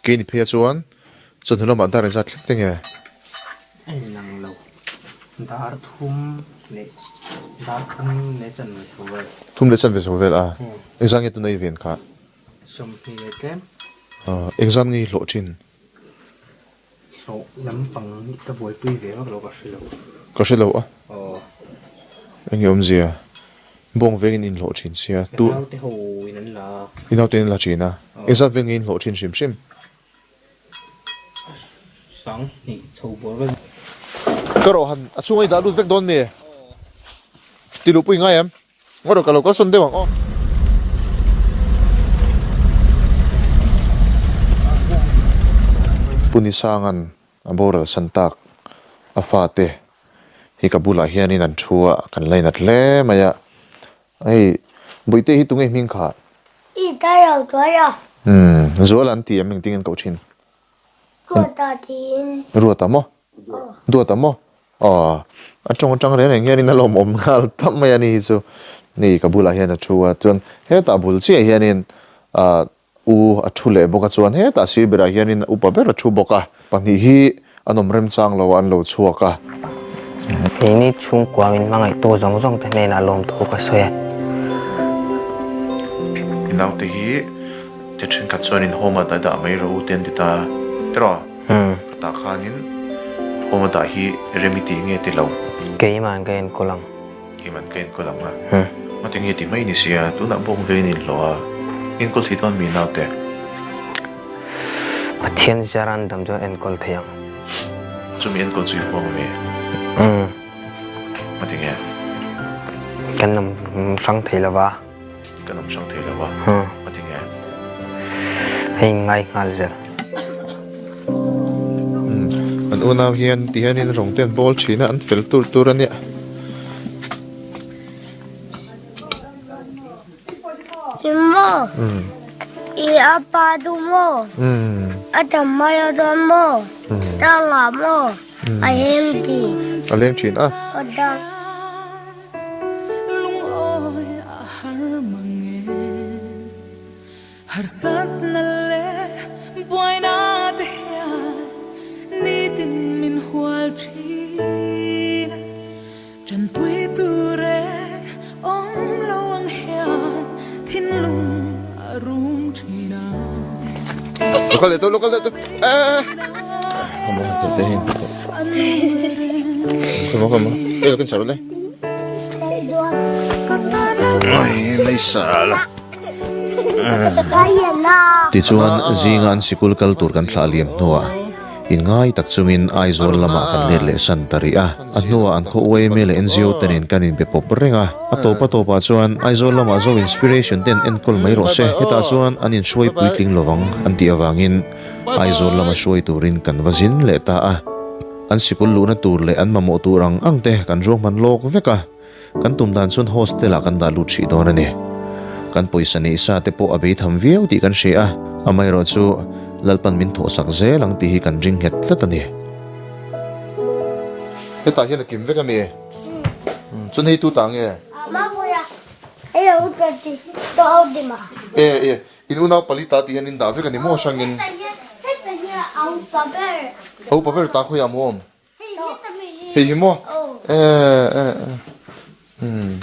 Kein i phei a chuan chawhnu lamah dar engzat thleng te nge? A inang lo. Dar thum leh dar thum leh chanve chho vel. Thum leh chanve chho vel a. Engzat nge tuna i ven kha? 20 leh tlem. Engzat nge i hlawh thin? Hlawh lampang hi ka buaipui ve vak lo ka hre lo. Ka hre lo a. Aw. Enge awmzia? Bawng vengin in hlawh thin sia. Ka naute ho in an la a. I naute in an la thin a. Engzat vel nge in hlawh thin hrim hrim? 2000 chho bawr vel. Ka rawh han a chhunga i dah lut vek dawn mi? Ti luhpui ngai em? Ngaw rawh ka lo kalsawn deuh ang aw. Pu Nisanga'n a boral san tak a fate hi ka bulah hianin an thu a, kan lainat hle mai a. Hei Buite hi tunge hming kha? I ta lo tuai a. Umm Zuala an ti em engtin an koh thin? Ruata tiin. Ruata maw? Duata maw? Aw, a tawng atang reng reng hianin a lawmawm nghal tap mai a ni hi chu. Ni, ka bulah hian a thu a, chuan hetah bul chiah hianin ah u a thu leh bawk a, chuan hetah sir berah hianin upa ber a thu bawk a. Pahnih hi An awm remchang lo a an lo chhuak a. Keini chhungkua min hmangaihtu zawng zawng te hnenah lawmthu ka sawi a. I naute hi te thenkhat chuanin home ah dah mai rawh u te an ti ta tiraw? Ka tah khanin home a dah hi rem i tih nge ti lo? Keiman ka enkawl ang. Keiman ka enkawl ang a. Ngati nge ti mai ni sia, tunah bawk vein in hlawh a, enkawl thei dawn mi naute? Pathian ziaran dam chuan enkawl thei ang. Chumi enkawl chu i huam ami? Umm. Ngati nge? Kan awm hrang thei lo va. Kan awm hrang thei lo va? Ngati nge? Hei ngai nghal zel. An unau hian ti hianin rawng te an bawl thin a, an fel tur tur a nia. Maw? I a pa du maw? A tam mai a dawn maw? Tangah maw? A leng thin. A leng thin a. A dang. Harsatna leh buaina te hian nitin min hual thin. Tanpui tur reng awm lo ang hian thinlung a rum thin a. Lokal leh tawh, lokal leh tawh. Eh! Come on, te hin. Come on, come on. Eh, kan charo le. Ai, nei sala. Tichuan, zinga an sikul kal tur kan thlah liam hnuah inngai tak chungin Aizawl lamah kan let leh san ta rih a. A hnuah an khaw UAMA leh NGO te nen kan inbe pawp reng a. A tawp a tawpah chuan Aizawl lamah Zo Inspiration ten enkawl mai rawh se, hetah chuan an inhruai puitling lovang an tih avangin Aizawl lama hruai turin kan va zin leh ta a. An sikul luhna tur leh an mamawh tur ang ang te kan ruahman lawk vek a. Kan tum dan chuan hostel ah kan dah lut hrih dawn a ni. Kan pawisa neih sa te pawh a bei tham viau tih kan hria a, amaherawh chu Lalpan min thawhsak zel ang tih hi kan ring nghet tlat a ni. Hetah hian a kim vek a mi? Chuan hei tu ta nge? E e, in unau pali ta tih hian in dah vek a ni maw hrangin? A upa ber ta khawiah maw awm? Hei hi maw? Eh eh eh umm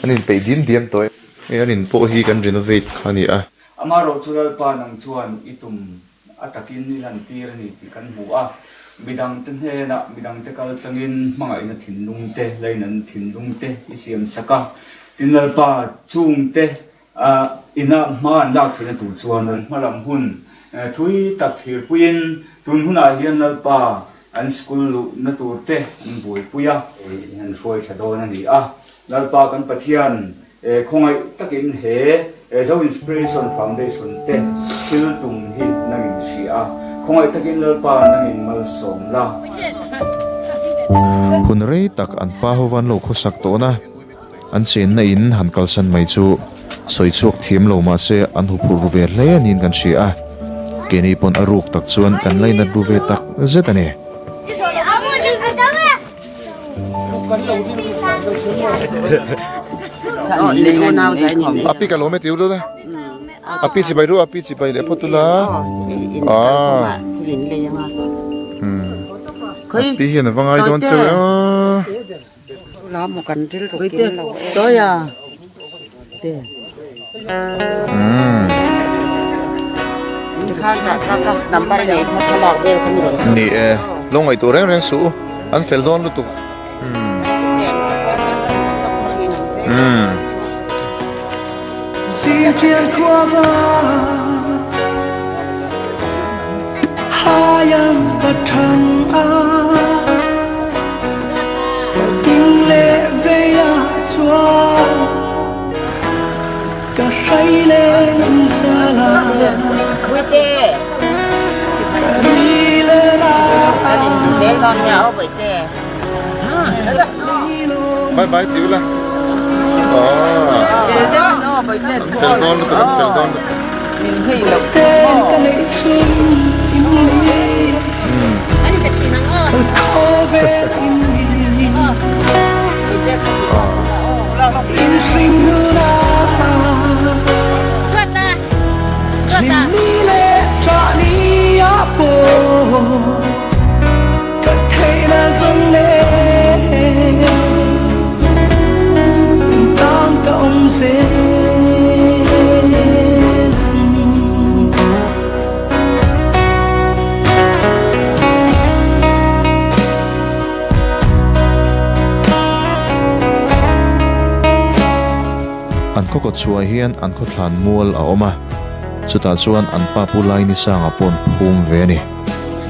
an inpeih diam diam tawh e. Hei an in pawh hi kan renovate kha a ni a. Amaherawh chu Lalpa nang chuan i tum a takin i lantir a ni tih kan hmu a. Midangte hnenah midangte kal tlangin hmangaihna thinlung te, lainatna thinlung te i siam sak a. Tin Lalpa chungte Ina hma an lak theihna tur chuan an hma lam hun thui tak thlirpuiin tun hunah hian Lalpa an school luhna tur te an buaipui a, an hruai thla dawn a ni a. Lalpa kan Pathian khawngaih takin he Zo Inspiration Foundation te thil tum hi nangin hria a, khawngaih takin Lalpa nangin malsawm la. Hun rei tak an pa ho van lo khawsak tawhna. An chenna in han kalsan mai chu sawi chhuak thiam lo mah se an huphurh ru ve hle niin kan hria a, keini pawn a ruk tak chuan kan lainat ru ve tak zet a ni. Api ka lawm e ti ulu la api chibai ru api chibai leh phawt ula ah api hian a va ngai dawn cheu e aw. Ni e, lo ngaihtuah reng reng suh u, an fel dawn lutuk. Bye bye ti ula. An fel dawn lutuk an fel dawn lutuk. kawtchhuah hian an khawthlan mual a awm a, chutah chuan an pa Pu Lainisanga paw'n phum ve a ni.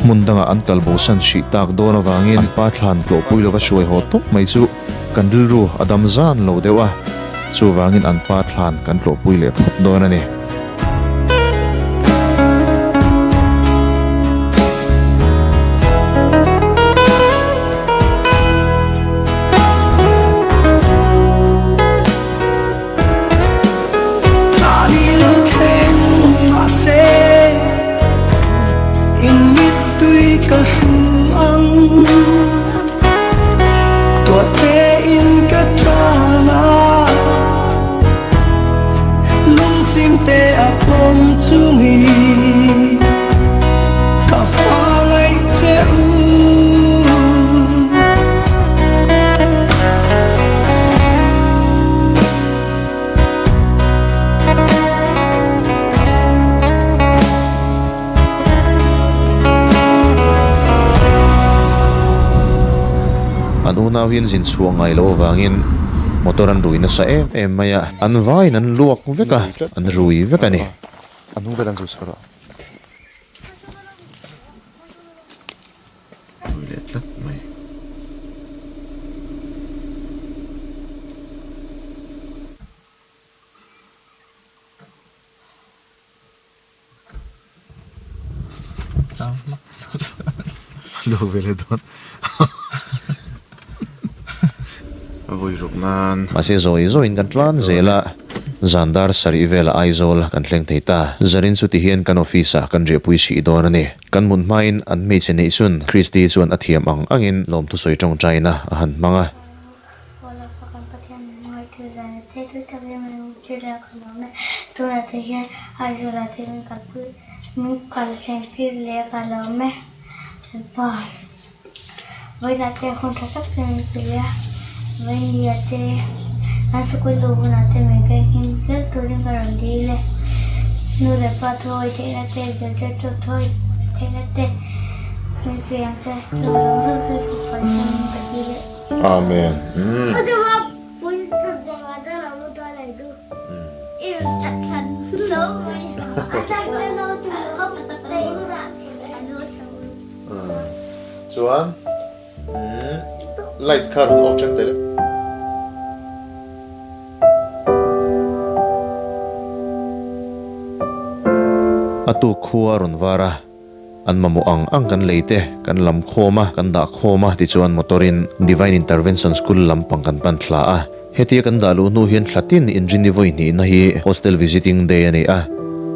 Hmun dangah an kal bosan hrih tak dawn avangin an pa thlan tlawhpui lova hruai haw tawp mai chu kan rilru a dam zan lo deuh a, chuvangin an pa thlan kan tlawhpui leh phawt dawn a ni. An unau hian zin chhuah ngai loh avangin motor an rui nasa em em mai a, an vaiin an luak vek a, an rui vek a ni. Rui leh tlat mai. Mahse zawi zawiin kan tlan zel a, zan dar sarih velah Aizawl kan thleng thei ta. Zanin chu tihian kan office ah kan riahpui chhih dawn a ni. Kan hmun hmain an hmeichhe neih chun Christy chuan a thiam ang angin lawmthu sawi tawngtaina a han hmang a. Amen. Chuan light kha rawn off ṭhen tel. A tuk khua a rawn var a, an mamawh ang ang kan lei te kan lam khawm a, kan dah khawm a tichuan motor in Divine Intervention School lampang kan pan thla a. Hetia kan dah luh hnu hian thla tin inrini vawi hnihna hi Hostel Visiting Day a ni a,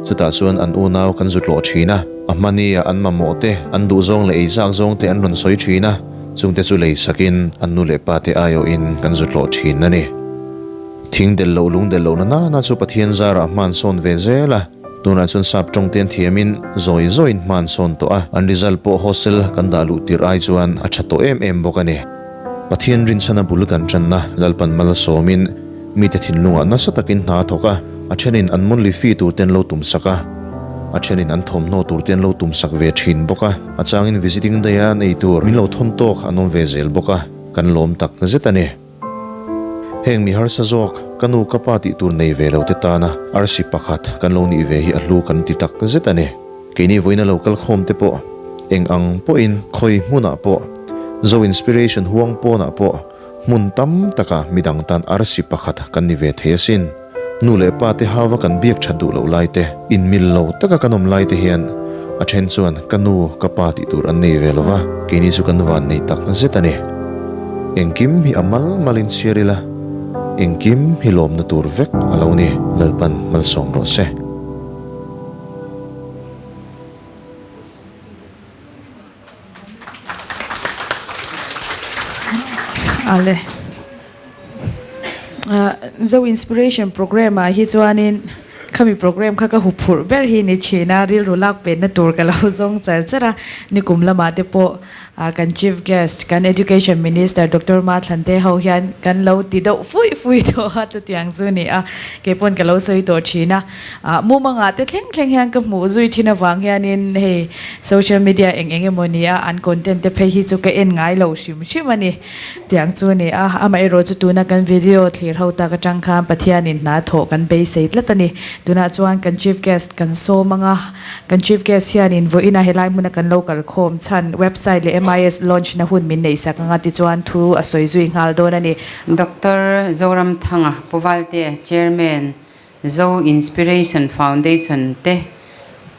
chutah chuan an unau kan zu tlawh thin a, a hmania an mamawh te, an duhzawng leh eizak zawng te an rawn sawi thin a, chungte chu lei sakin an nu leh pa te aiawhin kan zu tlawh thin a ni. Thing del loh lung del lohna nana chu Pathian zarah hman sawn ve zel a, tunah chuan sap tawng te an thiamin zawi zawiin hman sawn tawh a, an result pawh hostel kan dah luh tirh ai chuan a tha tawh em em bawk a ni. Pathian rinchhana bul kan tanna Lalpan mal sawmin mite thinlungah nasa takin hna a thawk a, a thenin an monthly fee tur te an lo tum sak a, a thenin an thawmhnaw tur te an lo tum sak ve thin bawk a, a changin visiting day a an ei tur min lo thawn tawk an awm ve zel bawk a, kan lawm tak zet a ni. Heng mi harsa zawk, ka nu ka pa tih tur nei ve lo te tana arsi pakhat kan lo nih ve hi a hlu kan ti tak zet a ni. Keini vawiina lo kal khawm te pawh eng ang pawhin khawi hmunah pawh, Zo Inspiration huang pawnah pawh hmun tam taka midang tan arsi pakhat kan ni ve thei asin. Nu leh pa te hauva kan biak that duh loh lai te, inmil lo taka kan awm lai te hian a then chuan ka nu, ka pa tih tur an nei ve lova, keini chu kan van nei tak zet a ni. Engkim hi a mal malin chhiar ila, engkim hi lawmna tur vek a lo ni, Lalpan malsawm rawh se. Ale. Zo Inspiration Programme ah hi chuanin khami programme kha ka hu phurh ber hi ni thin a, rilru lak penna tur ka lo zawng char char a, nikum lamah te pawh. Kan Chief Guest, kan Education Minister Doctor Mathlante ho hian kan lo ti deuh fuih fuih tawh a, chutiang chu ni a, kei pawn ka lo sawi tawh thin a. Mumanga te thleng thleng hian ka hmuh zui thin avang hianin hei social media eng eng emaw ni a, an content te phei hi chu ka en ngai lo hrim hrim a ni. Tiang chu a ni a, amaherawh chu tuna kan video thlir ho tak atang khan Pathianin hna thawh kan beisei tlat a ni. Tunah chuan kan Chief Guest kan sawm ang a, kan Chief Guest hianin vawiinah helai hmuna kan lo kal khawm chhan website leh MIS launch na hun min neihsak ang a tichuan thu a sawi zui nghal dawn a ni. Doctor Zoramthanga Puvalte, Chairman, Zo Inspiration Foundation te,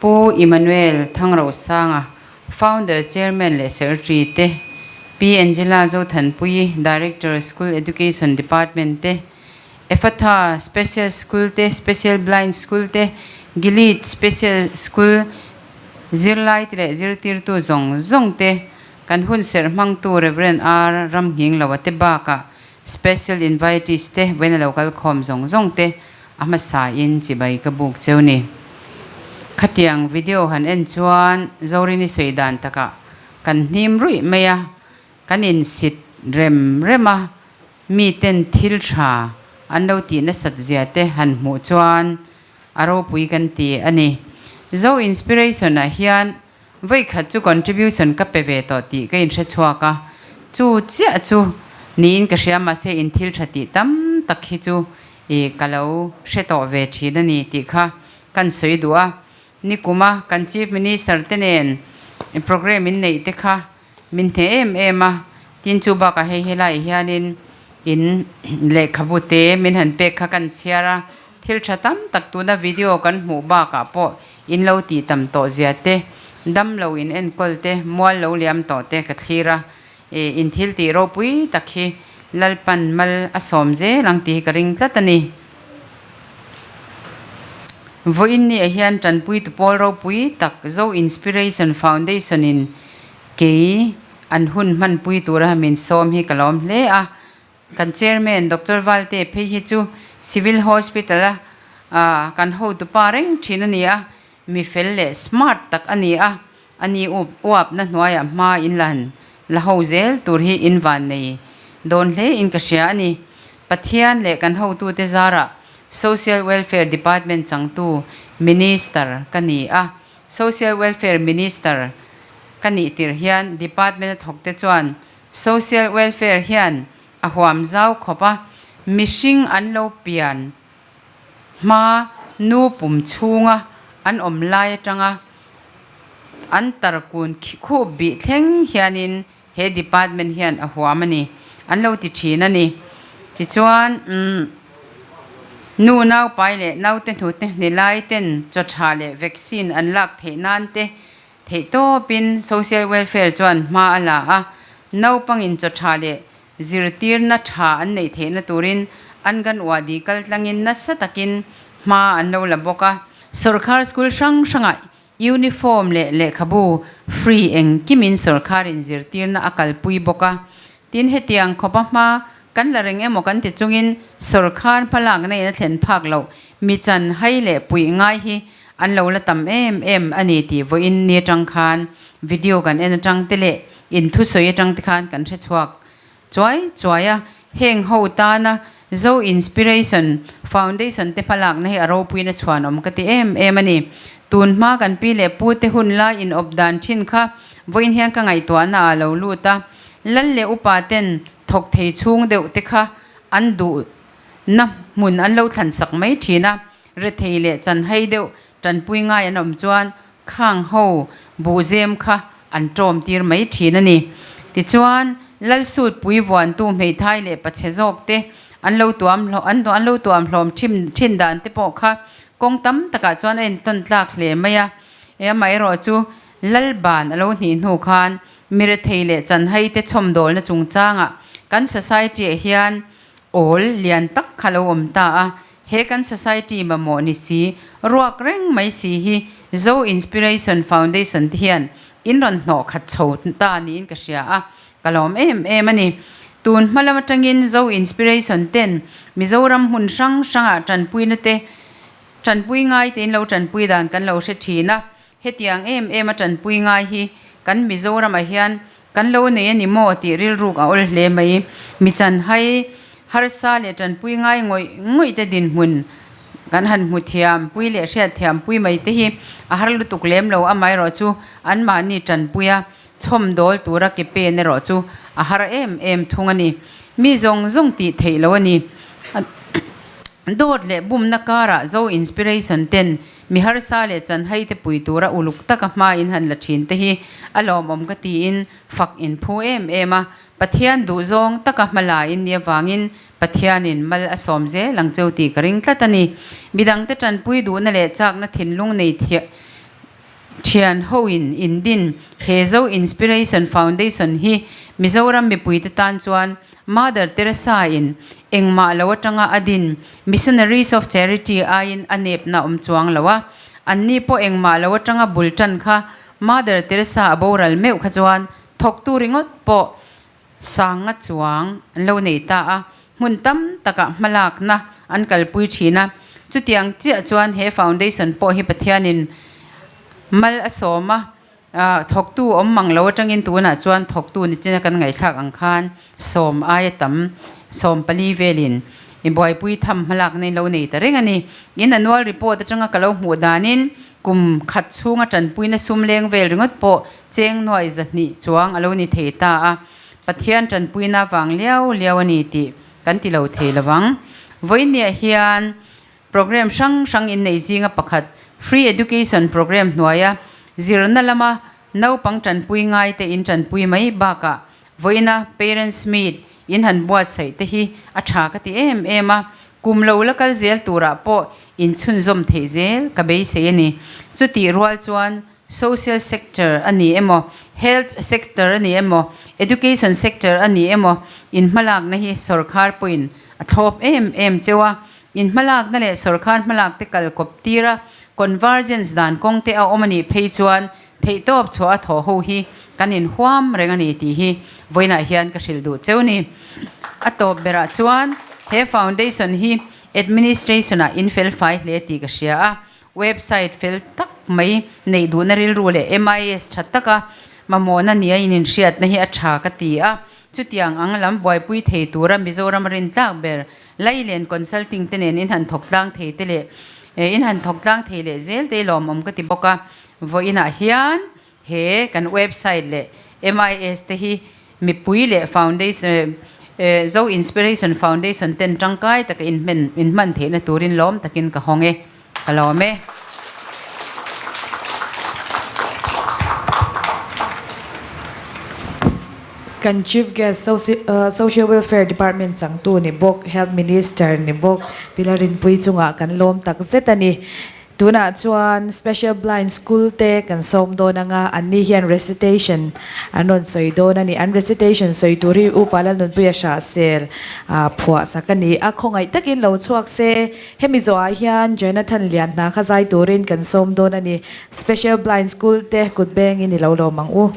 Pu Emmanuel Thangrosanga, Founder Chairman leh Secretary te, Pi Angela Zothanpuii, Director, School Education Department te, Ephatha Special School te, Special Blind School te, Gilead Special School zirlai te leh zirtirtu zawng zawng te, kan hunserh hmangtu Rev. R. Ramnghingloa te bakah Special invitees te vawiin a lo kal khawm zawng zawng te a hmasa in chibai ka buk cheu ni. Khatiang video han en chuan Zorini sawi dan takah kan hnim ruih mai a, kan insit rem rem a, mi ten thil tha an lo tih nasat zia te han hmuh chuan a ropui kan ti a ni. Zo Inspiration ah hian Vawikhat chu contribution ka pe ve tawh tih ka inhre chhuak a, chu chiah chu niin ka hria mahse in thil tha tih tam tak hi chu i ka lo hre tawh ve thin a ni tih kha kan sawi duh a. Nikuma kan Chief Minister te nen programme in neih te kha min hne em em a, tin chu bakah hei helaiah hianin in lehkhabu te min han pek kha kan chhiar a, thil tha tam tak tuna video kan hmuh bakah pawh in lo tih tam tawh zia te, dam lo in enkawl te, mual lo liam tawh te ka thlir a, in thil tih ropui tak hi Lalpan mal a sawm zel ang tih hi ka ring tlat a ni. Vawiin ni ah hian tanpuitu pawl ropui tak Zo Inspiration Foundation in kei an hun hmanpui tura min sawm hi ka lawm hle a. Kan Chairman Doctor Valte phei hi chu Civil Hospital a kan hotupa reng thin a ni a, mi fel leh smart tak a ni a, a ni uapna hnuaiah hma in la han la ho zel tur hi in van nei dawn hle in ka hria a ni. Pathian leh kan hotute zarah Social Welfare Department changtu Minister ka ni a, Social Welfare Minister ka nih tir hian Department a thawkte chuan Social Welfare hian a huam zau khawp a, mihring an lo pian hma nu pum chhunga an awm lai atanga an tarkun khup bih thleng hianin he department hian a huam a ni, an lo ti thin a ni. Tichuan, umm, nu naupai leh naute hnute hni lai ten chaw tha leh vaccine an lak theih nan te theihtawpin social welfare chuan hma a la a, naupangin chaw tha leh Zirtirna tha an neih theihna turin Anganwadi kal tlangin nasa takin hma an lo la bawk a. Sorkar school hrang hrangah uniform leh lehkhabu free engkimin sorkarin zirtirna a kalpui bawk a. Tin, hetiang khawpa hma kan la reng emaw kan ti chungin sorkar hmalakna in a thlen phak loh mi chan hai leh puih ngai hi an lo la tam em em a ni tih vawiin ni atang khan video kan en atang te leh In thusawi atang te khan kan hre chhuak chuai chuai a, heng ho tana Zo Inspiration Foundation te hmalakna hi a ropuina chhuan awm ka ti em em a ni. Tun hma kan pi leh pu te hun lai in awp dan thin kha vawiin hian ka ngaihtuahna ah lo lut a, lal leh upa ten thawk thei chhung deuh te kha an duh na hmun an lo thlan sak mai thin a, rethei leh chanhai deuh tanpui ngai an awm chuan Khang ho buhzem kha an ṭawm tir mai ṭhin a ni. Tichuan, Lalsutpui vuantu hmeithai leh pachhe zawk te an lo tuam an an lo tuam hlawm ṭhin ṭhin dan te pawh kha kawng tam takah chuan a intawn tlak hle mai a. E amaherawh chu Lalban a lo hnih hnu khan mirethei leh chanhai te chhawmdawlna chungchangah kan society-ah hian awl lian tak kha lo awm ta a. He kan society mamawh ni si, ruak reng mai si hi Zo Inspiration Foundation te hian in rawn hnawh khat chho ta niin ka hria a, ka lawm em em a ni. Tun hma lam atangin Zo Inspiration ten Mizoram hmun hrang hrangah tanpuina te, tanpui ngai te in lo tanpui dan kan lo hre thin a, hetiang em em a tanpui ngai hi kan Mizoramah hian kan lo nei a ni maw tih rilruk a awl hle mai. Mi chanhai harsa leh tanpui ngai ngawih ngawih te dinhmun kan han hmu thiam pui leh hriat thiam pui mai te hi a har lutuk lem lo amaherawh chu anmahni tanpui a chhawm dawl tura ke pen erawh chu a har em em thung a ni. Mi zawng zawng tih theih lo a ni. Dawt leh bumna karah Zo Inspiration ten mi harsa leh chanhai te pui tura uluk taka hma in han la thin te hi a lawmawm ka tiin fak in phu em em a. Pathian duhzawng taka hma la in nih avangin Pathianin mal a sawm zel ang cheu tih ka ring tlat a ni. Midangte tanpui duhna leh chakna thinlung nei thiah Thian hoin indin he Zo Inspiration Foundation hi Mizoram mipuite tan chuan Mother Teresa in engmah lo atanga a din Missionaries of Charity aiin a nepna awm chuang lo a, anni pawh engmah lo atanga bul tan kha Mother Teresa a boral meuh kha chuan thawktu ringawt pawh sanga chuang an lo nei ta a, hmun tam takah hmalakna an kalpui thin a. Chutiang chiah chuan he foundation pawh hi Pathianin mal a sawm a, thawktu awm mang lo atangin tunah chuan thawktu ni china kan ngaihthlak ang khan sawm aia tam 14 velin i buaipui tham hmalakna in lo nei ta reng a ni. In annual report atanga ka lo hmuh danin kum khat chhunga tanpuina sum leng vel ringawt pawh Cheng nuai 200 chuang a lo ni thei ta a, Pathian tanpuina vang liau liau a ni tih kan ti lo thei lo vang. Vawinia hian program hrang hrang innei zinga pakhat Free Education Program hnuaia zirna lama naupang tanpui ngaite in tanpui mai bakah vawiina Parents Meet in han buatsaih te hi a tha ka ti em em a, kum lo la kal zel turah pawh inchhunzawm theih zel ka beisei a ni. Chutih rual chuan Social sector a ni emaw, health sector a ni emaw, education sector a ni emaw, in hmalakna hi sawrkhar pawhin a thlawp em em cheu a. In hmalakna leh sawrkhar hmalak te kal kawp tir a, convergence dan kawng te a awm a nih phei chuan theihtawp chhuah a thawh ho hi kan inhuam reng a ni tih hi vawiinah hian ka hrilh duh cheu ni. A tawp berah chuan he foundation hi administration-ah in felfai hle tih ka hria a. Website fel tak mai neih duhna rilru leh MIS tha taka mamawhna nia in inhriatna hi a tha ka ti a. Chutiang ang lam buaipui thei tura Mizoram rin tlak ber Lailen Consulting te nen in han thawk tlang thei te leh in han thawk tlang thei leh zel te lawmawm ka ti bawk a. Vawiinah hian he kan website leh MIS te hi mipui leh foundation Zo Inspiration Foundation ten tangkai taka inhman theihna turin lawm takin ka hawng e, ka lawm e. Kan Chief Guest Social Welfare Department changtu ni bawk, Health Minister ni bawk Pi Larinpui chungah kan lawm takzet a ni. Tunah chuan Special Blind School te kan sawm dawn anga anni hian recitation an rawn sawi dawn a ni. An recitation sawi tur hi Upa Lalnunpuia Hrahsel phuah sak a ni a, khawngaih takin lo chhuak se. Hemi zawhah hian Jonathan Lian hna kha zai turin kan sawm dawn a ni. Special Blind School te kut bengin i lo lawm ang u.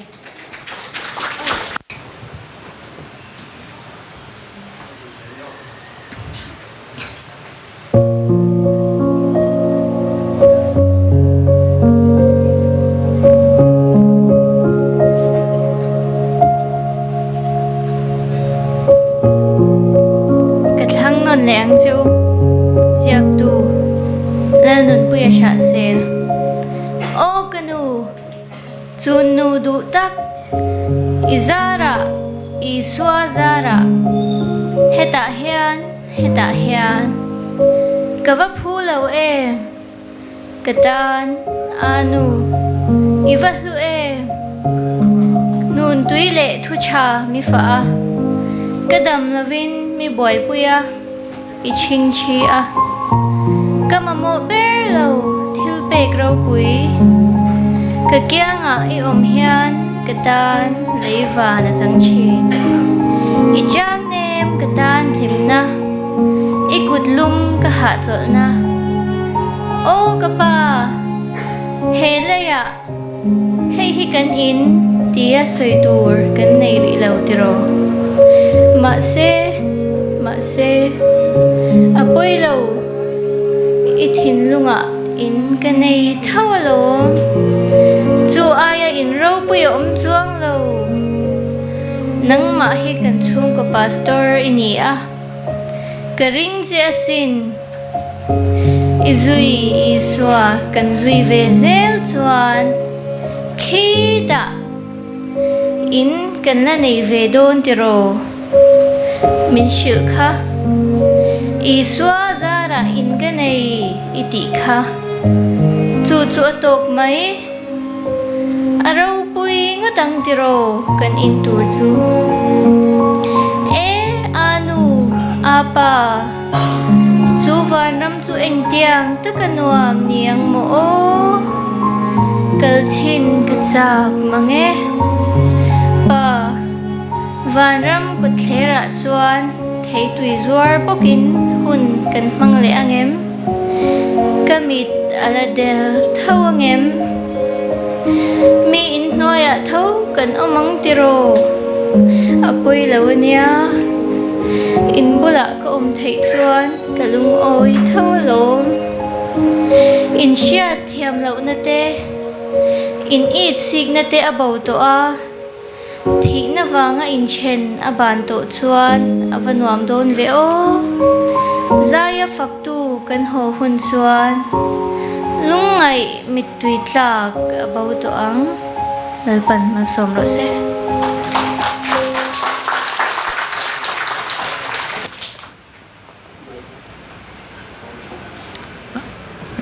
Ka thlang nawn leh ang chu ziaktu Lalnunpuia Hrahsel. Aw ka nu, chu nu duh tak i zarah Isua zarah hetah hian Hetah hian ka va phu lo em? Ka tan a nu i va hlu em? Hnun tui leh thu tha mi fah a, ka dam lovin mi buaipui a, i chhingchhi a. Ka mamawh ber lo thil pek ropui, ka kiangah i awm hian ka tan lei van a chang thin. I chang Nem ka tan hlimna, i kut lum ka hahchawlhna. Aw ka pa, he leiah hei hi kan in tia sawi tur kan nei rih lo tiraw? Mahse, mahse, a pawi lo, i thinlungah in ka nei tho alawm. Chu aia in ropui a awm chuang lo. Nangmah hi kan chhungkaw pastor i ni a, ka ring che asin. I zui Isua kan zui ve zel chuan khitah in kan la nei ve dawn tiraw? Min hrilh kha. Isua zarah in ka nei i tih kha. Chu chu a tawk mai. A ropui ngawt ang tiraw kan in tur chu. E, a nu, a pa, chu vanram chu engtiang taka nuam ni ang maw aw? Kal chhin ka chak mang e. Pa, vanram kawtthlerah chuan theitui zuar bawkin hun kan hmang leh ang em? Ka mit a la del tho angem? Mi inhnuaiah tho kan awm ang tiraw? A pawi lo ania. In bulah ka awm theih chuan ka lungawi tho alawm. In hriat thiam lohna te, in it sikna te a bo tawh a. Thihna vanga inchen a ban tawh chuan a va nuam dawn ve aw. Zaia faktu kan haw hun chuan lungngaih mittui tlak a bo tawh ang. Lalpan malsawm rawh se.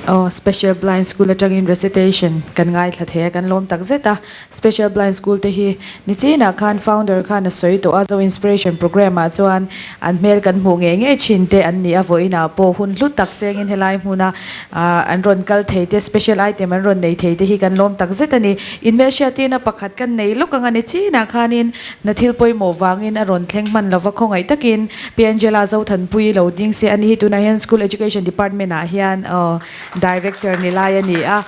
Aw Special Blind School atangin recitation kan ngaithla thei a, kan lawm tak zet a. Special Blind School te hi nichinah khan founder khan a sawi tawh a, Zo Inspiration Programme ah chuan an hmel kan hmuh ngei ngei thin te an ni a, vawiinah pawh hun hlu tak sengin helai hmuna an rawn kal thei te, special item an rawn nei thei te hi kan lawm tak zet a ni. Inhmelhriattirna pakhat kan nei lawk ang a, nichinah khanin Na thil pawimawh vangin a rawn thleng hman lova khawngaih takin Pi Angela Zothanpui lo ding se a ni hi tunah hian School Education Department ah hian Director ni lai a ni a.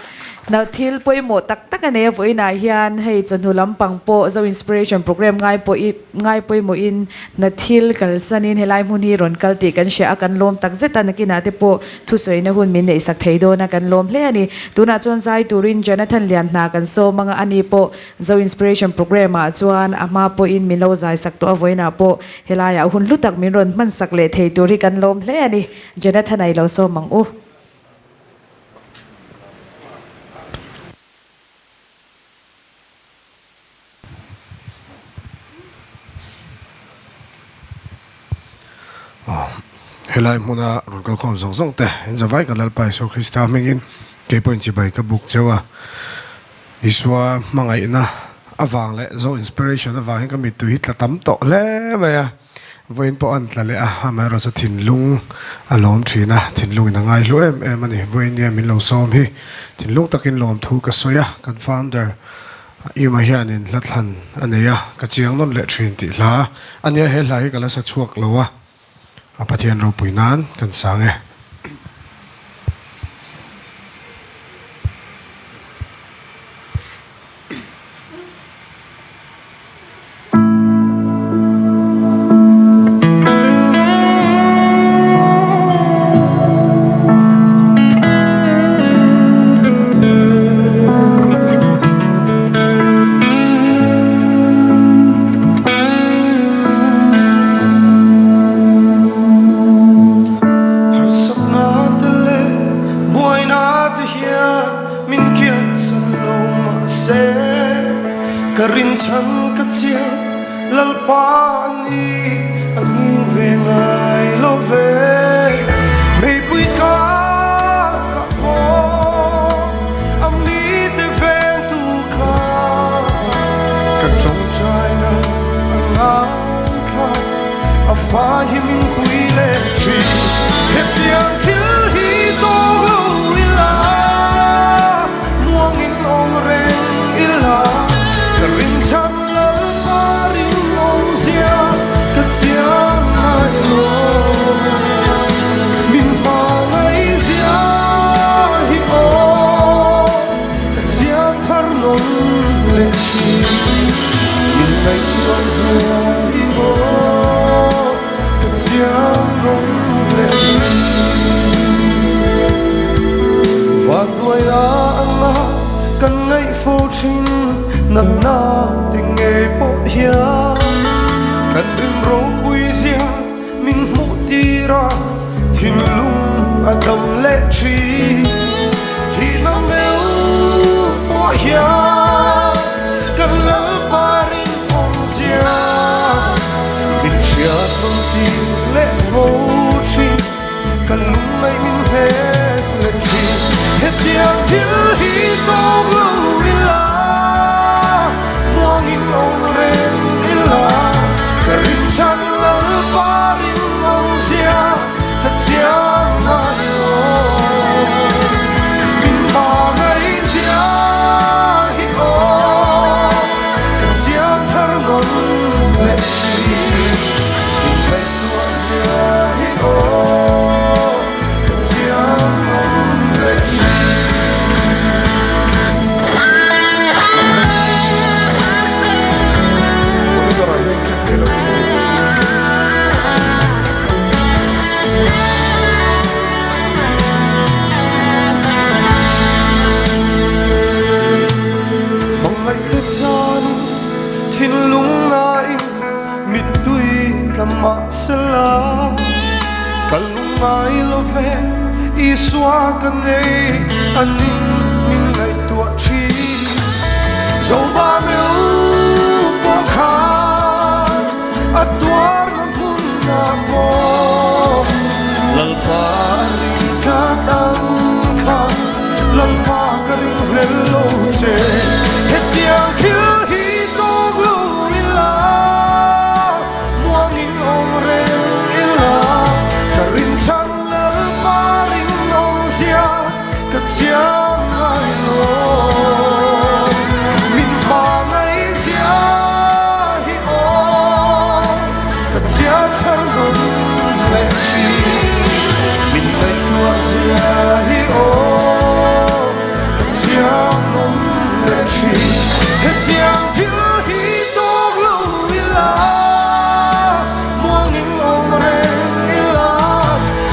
Na thil pawimawh tak tak a nei a vawiinah hian hei chawhnu lampang pawh Zo Inspiration Programme ngai pawh i ngai pawimawhin na thil kalsanin helai hmun hi rawn kal tih kan hria a kan lawm tak zet a nakinah te pawh Thusawina hun min neihsak thei dawn a kan lawm hle a ni. Tunah chuan zai turin Jonathan Lianhna kan sawm anga ani pawh Zo Inspiration Programme ah chuan a hma pawhin min lo zaisak tawh a vawiinah pawh helaiah hun hlu tak min rawn hmansak leh thei tur hi kan lawm hle a ni. Jonathan a i lo sawm ang u. Helai hmuna rawn kalkhawm zawng zawng te in zavai kan Lalpa Isua Krista hmingin kei pawhin chibai ka buk cheu a. Isua hmangaihna avang leh Zo Inspiration avangin ka mittui hi tla tam tawh hle mai a. Vawiin pawh an tla leh a, amaherawh chu thinlung a lawm thin a, thinlungin a ngai hlu em em a ni. Vawiin nia min lo sawm hi thinlung takin lawmthu ka sawi a, kan founder Ima hianin hla thlan a nei a, ka chiang nawn leh thin tih hla a nia, he hla hi ka la sa chhuak lo a, a Pathian ropui nan kan sang e. Harsatna te leh buaina te hian min kiansan lo mahse ka rinchhan ka chiang Lalpa a ni a nghing ve ngai lo ve. Meipui karah pawh a mite vengtu kha ka tawngtaina a ngaithla a fa hi min pui leh thin. Hetiang thil hi tawng lo ila muangin awm reng ila ka rinchhan Lalpa rinawmzia ka chiang ngai lo. Min hmangaihzia hi aw ka chiang thar nawn leh thin. Min ngaihtuahzia hi aw ka chiang nawn leh thin. Vanduaina anga kan ngaih fo thin. Natna ti ngei pawh hian Thinlung a dam leh thin. Thihna meuh pawh hian kan Lalpa rinawm zia min hriat nawn tir leh fo thin. Kan lungngaih min hnek leh thin. Hetiang thil hi tawk lo ila, muangin awm reng ila, ka rinchhan Lalpa rinawm zia ka chiang ngai lo. Min hmangaih zia hi aw, ka chiang thar nawn leh thin. Min ngaihtuah zia hi aw, ka chiang nawn leh thin. Hmangaihte chanin thinlung nain mittui tla mahsela ka lungngai lo ve Isua ka nei anin min ngaihtuah thin Zoba meuh pawh khan a tuar na hmun ah maw Lalpa a ring tlat ang kha Lalpa ka ring hlel lo che Hetiang thil hi tawk lo ila Muangin awm reng ila Ka rinchhan Lalpa rinawm zia ka chiang ngai lo. Min hmangaih zia hi aw ka chiang thar nawn leh thin. Min ngaihtuah zia hi aw ka chiang nawn leh thin. Hetiang thil hi tawk lo ila muangin awm reng ila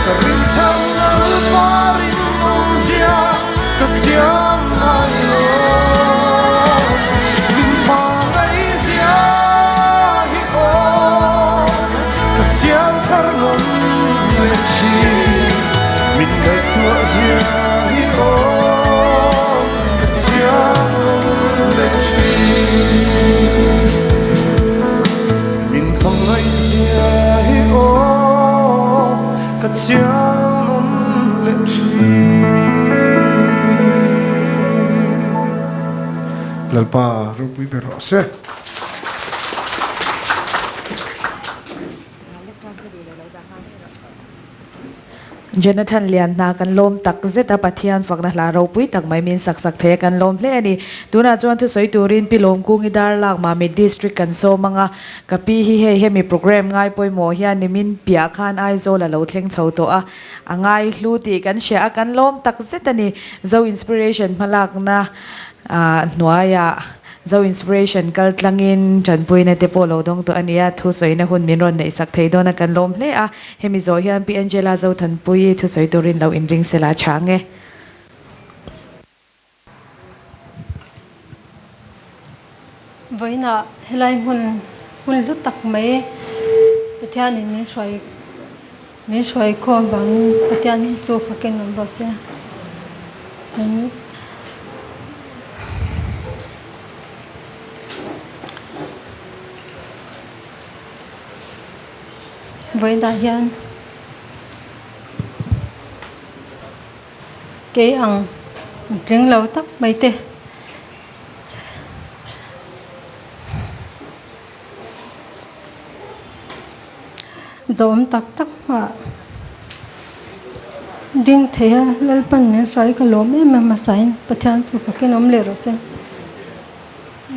ka rinchhan Lalpa rinawmzia ka chiang ngai lo. Min hmangaihzia hi aw ka chiang thar nawn leh thin. Min ngaihtuahzia hi aw ka chiang nawn leh thin. Min hmangaihzia hi aw ka chiang nawn leh thin. Lalpa ropui ber rawh se. Jonathan Lian hna kan lawm tak zet a, Pathian fakna hla ropui tak mai min sak sak thei a kan lawm hle a ni. Tunah chuan thusawi turin Pi Lawmkungi Darlak Mamit District kan sawm ang a, ka pi hi hei hemi programme ngai pawimawh hian nimin piah khan Aizawl a lo thleng chho tawh a, a ngai hlu tih kan hria a kan lawm tak zet a ni. Zo Inspiration hmalakna hnuaiah Zo Inspiration kal tlangin tanpuina te pawh lo dawng tawh a ni a, thusawina hun min rawn neihsak thei dawn a kan lawm hle a, hemi zawh hian Pi Angela Zothanpuii thusawi turin lo inring sela a chhang e. Vawiinah helai hmun hmun hlu tak mai Pathianin min hruai min hruai khawm vangin Pathian chu fakin awm rawh se. Chuan vawiinah hian kei ang tling lo tak mai te. Zawm tak tak hmah ding thei a, Lalpan min hruai ka lawm em em hmasain Pathian chu fakin awm leh rawh se.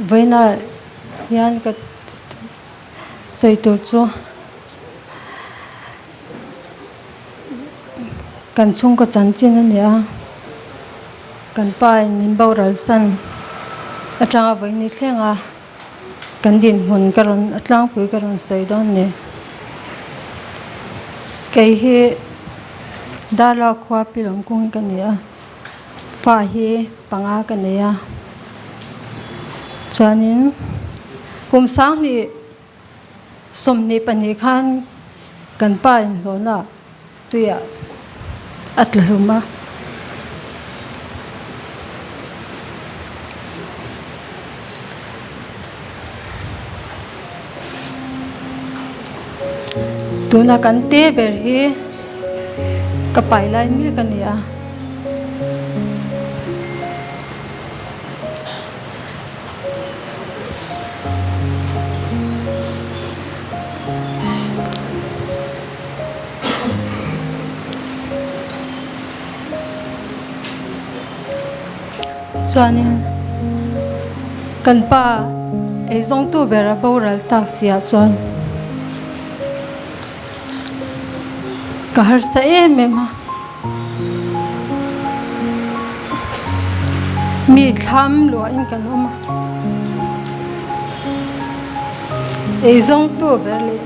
Vawiinah hian ka sawi tur chu kan chhungkaw chanchin a ni a, kan pa in min boral san atanga vawiin thleng a. Kan dinhmun ka rawn a tlangpui ka rawn sawi dawn ni. Kei hi Darla khua Pilawm kung hi ka ni a, fa hi panga ka nei a. Chuanin kum sanghnih 22 khan kan pa inhlawhna tuiah. a tla hlum a. Tuna kan te ber hi ka pai lai mek a ni a. Chuanin kan pa eizawngtu ber a boral tak siah chuan ka harsa em em a. Mi thlam luahin kan awm a, eizawngtu ber leh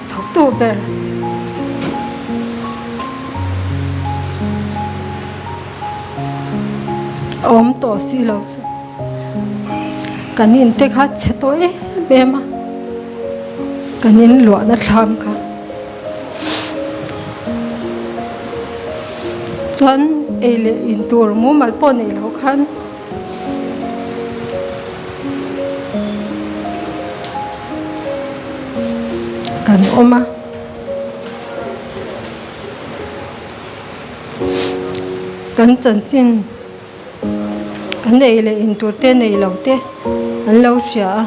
thawktu ber a awm tawh si lo chu kan in te kha chhe tawh em em a, kan in luahna thlam kha. Chuan ei leh in tur mumal pawh nei lo khan kan awm a. Kan chanchin kan ei leh in tur te nei lo te an lo hria a,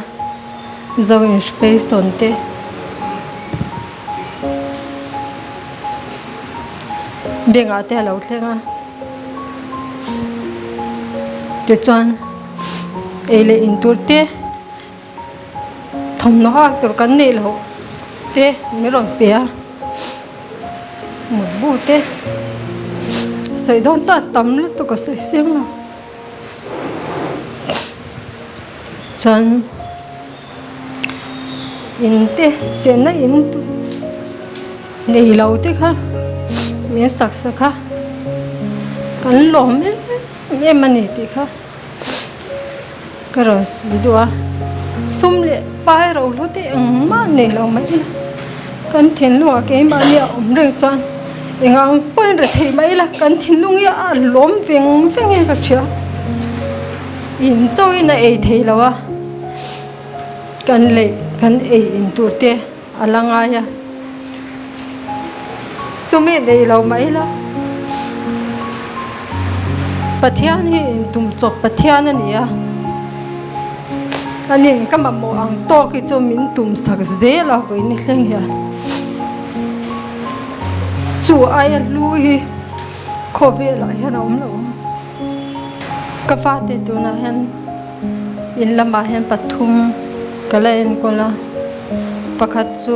Zo inhripesawn te. Bank ah te a lo thleng a tichuan ei leh in tur te thawmhnaw hak tur kan neih loh te min rawn pe a mutbu te sawi dawn chuan a tam lutuk a sawi seng lo chuan. In te chenna in nei lo te kha min sak sak a kan lawm em em a ni tih kha ka rawn sawi duh a sum leh pai ro hlu te engmah nei lo mai ila kan thinlungah keimahni a awm reng chuan eng ang pawhin ri thei mai ila kan thinlung hi a lawm veng veng in ka hria in chauhin a ei thei lo a. Kan leh kan ei in tur te a la ngai a, chumi nei lo mai la. Pathian hi in tum chawp Pathian a ni a, anin ka mamawh ang tawk hi chu min tum sak zel a vawiin ni thleng hian chu aia hlu hi khawvelah hian a awm lo ang. Ka fate tunah hian in lamah hian pathum ka la enkawl a, pakhat chu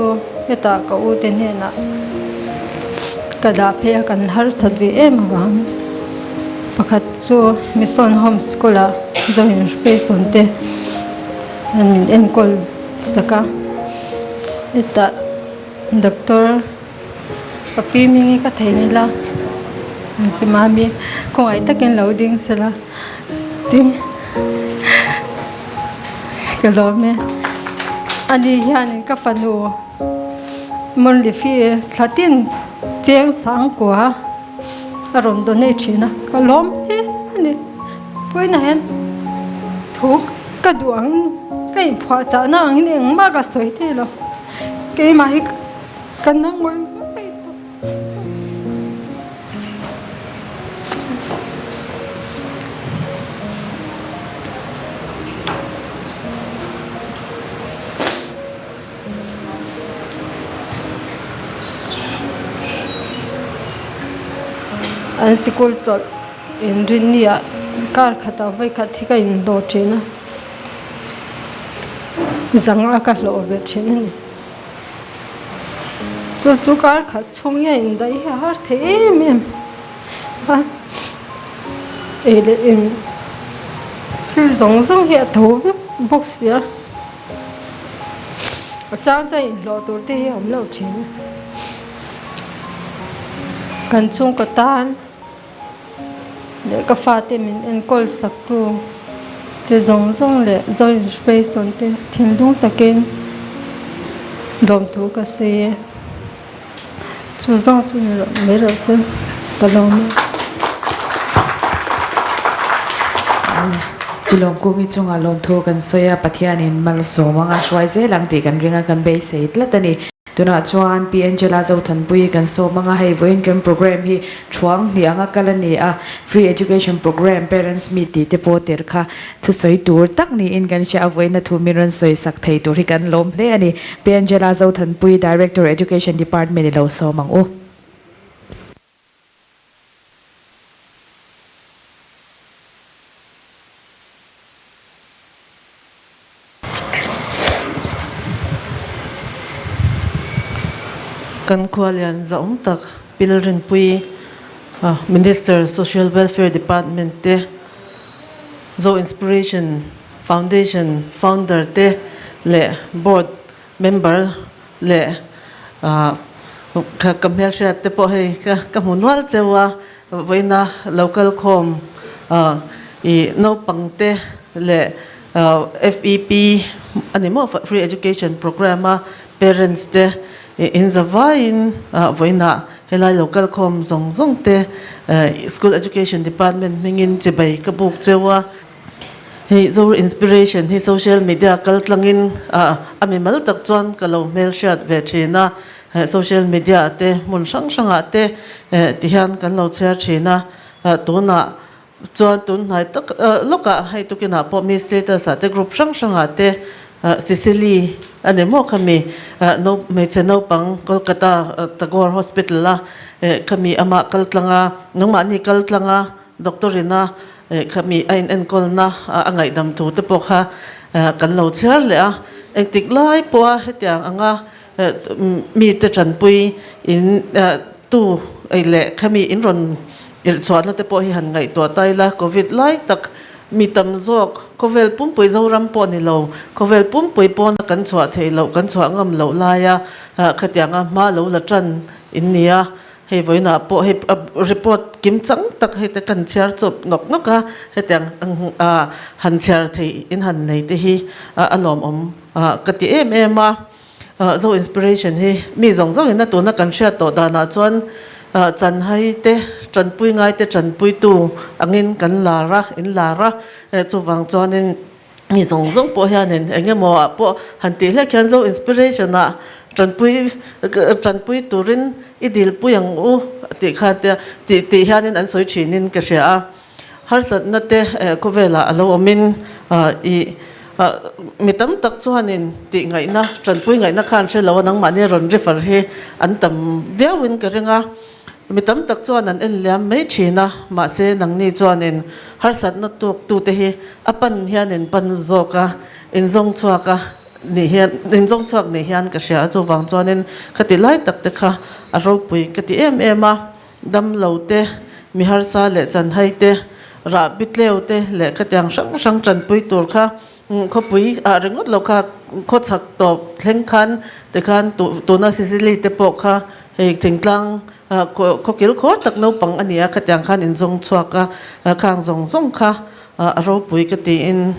hetah ka u te hnenah ka dah phei a kan harsat ve em avang pakhat chu Mission Home School ah Zoin Hruaisawn te an min enkawl sak a hetah doctor. Ka pi hming hi ka thei nil a, pi mami khawngaih takin lo ding sela tin ka lawm e. Ani hianin ka fanu Monlifi thla tin cheng sangkua a rawn donate thin a, ka lawm hle a ni. Vawiinah hian thu ka duh ang ka inphuahchahna angin engmah ka sawi thei lo, keimah hi. Ka na ngawih ngawih tawh. An sikul chawlh inrinni ah kar khatah vawi khat hi ka inhlawh thin a, zanga ka hlawh ve thin a ni. Chu chu kar khat chhung hian indaih hi a har thei em em a, ei leh in thil zawng zawng hi a tho vek bawk si a, a chang chuan inhlawh tur te hi a awm lo thin a, kan chhungkaw tan. Leh ka fate min enkawl sak tu te zawng zawng leh Zoin Hruaisawn te thinlung takin lawmthu ka sawi e. Chu zawng chu ni rawh mai rawh se. Ka lawm e. Pi Lawmkungi chungah lawmthu kan sawi a, Pathianin malsawm anga hruai zel ang tih kan ring a, kan beisei tlat a ni. Tunah chuan Pi Angela Zothanpui kan sawm anga hei vawiin kan program hi thuang hnih anga kal a ni a, Free Education Program Parents Meet tih te pawh tel kha thusawi tur tak niin kan hria a, vawiina thu min rawn sawi sak thei tur hi kan lawm hle a ni. Pi Angela Zothanpui, Director Education Department i lo sawm ang u. Kan khua lian zahawm tak Pilrinpui Minister Social Welfare Department te, Zo Inspiration Foundation Founder te leh Board Member leh ka hmelhriat te pawh hei ka hmu nual cheu a, vawiina lo kal khawm ih naupang te leh FEP a ni maw Free Education Programme a parents te in za vaiin vawiinah helai lo kal khawm zawng zawng te School Education Department hmingin chibai ka buk cheu a. Hei Zoru Inspiration hi social media kal tlangin a mimal tak chuan ka lo hmelhriat ve thin a, social media ah te hmun hrang hrangah te ti hian kan lo chhiar thin a, tunah chuan tun hnai tak lawkah hei tukinah pawh mi status ah te group hrang hrangah te Sicily a ni maw khami hmeichhe naupang Kolkata Tagore Hospital a khami amah kal tlanga nangmahni kal tlanga Doctor ina khami a inenkawlna a ngaihdam thu te pawh kha kan lo chhiar leh a, engtik lai pawha hetiang anga mite tanpui in tu ei leh khami in rawn irhchhuahna te pawh hi han ngaihtuah ta ila, Covid lai tak mi tam zawk khawvel pumpui Zoram pawh ni lo, khawvel pumpui pawna kan chhuah theih loh, kan chhuah ngam loh laia khatianga hma lo la tan in ni a. Hei vawiinah pawh hei report kim chang tak hei te kan chhiar chawp nawk nawk a, hetiang han chhiar theih in han nei te hi a lawmawm ka ti em em a. Zo Inspiration hi mi zawng zawng in a tuna kan hriat tawh danah chuan chanhai te tanpui ngai te tanpuitu angin kan lar a, in lar a, chuvang chuanin mi zawng zawng pawh hianin eng emaw ah pawh han tih hlek hian Zo Inspiration ah tanpui tanpui turin i dilpui ang u tih kha te tih tih hianin an sawi thinin ka hria a. Harsatna te khawvelah a lo awmin ih mi tam tak chuanin tih ngaihna tanpui ngaihna khan hre lo a nangmahni rawn refer hi an tam viauin ka ring a. Mi tam tak chuan an en liam mai thin a, mahse nangni chuanin harsatna tuaktute hi a pan hian in pan zawk a, in zawng chhuak a nih hian in zawng chhuak nih hian ka hria a, chuvang chuanin ka ti lai tak te kha a ropui ka ti em em a, damlo te, mi harsa leh chanhai te, rahbi tleu te leh khatiang hrang hrang tanpui tur kha Khawpui ah ringawt lo kha khaw chhak tawp thleng khan tikhan tuna Sicily te pawh kha hei thingtlang khaw kil khawr tak naupang a ni a, khatiang khan in zawng chhuak a, khang zawng zawng kha a ropui ka tiin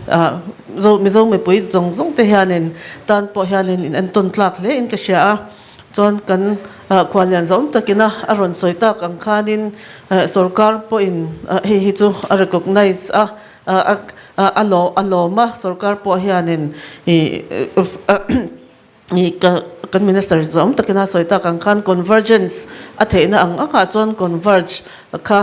Mizo mipui zawng zawng te hianin tan pawh hianin in entawn tlak hle in ka hria a, chuan kan khuallian zawm takina a rawn sawi tak ang khanin sorkar pawhin hei hi chu a recognise a. A lawm a, sorkar pawh hianin kan minister zawm takin a sawi tak ang khan convergence a theihna ang angah chuan converge kha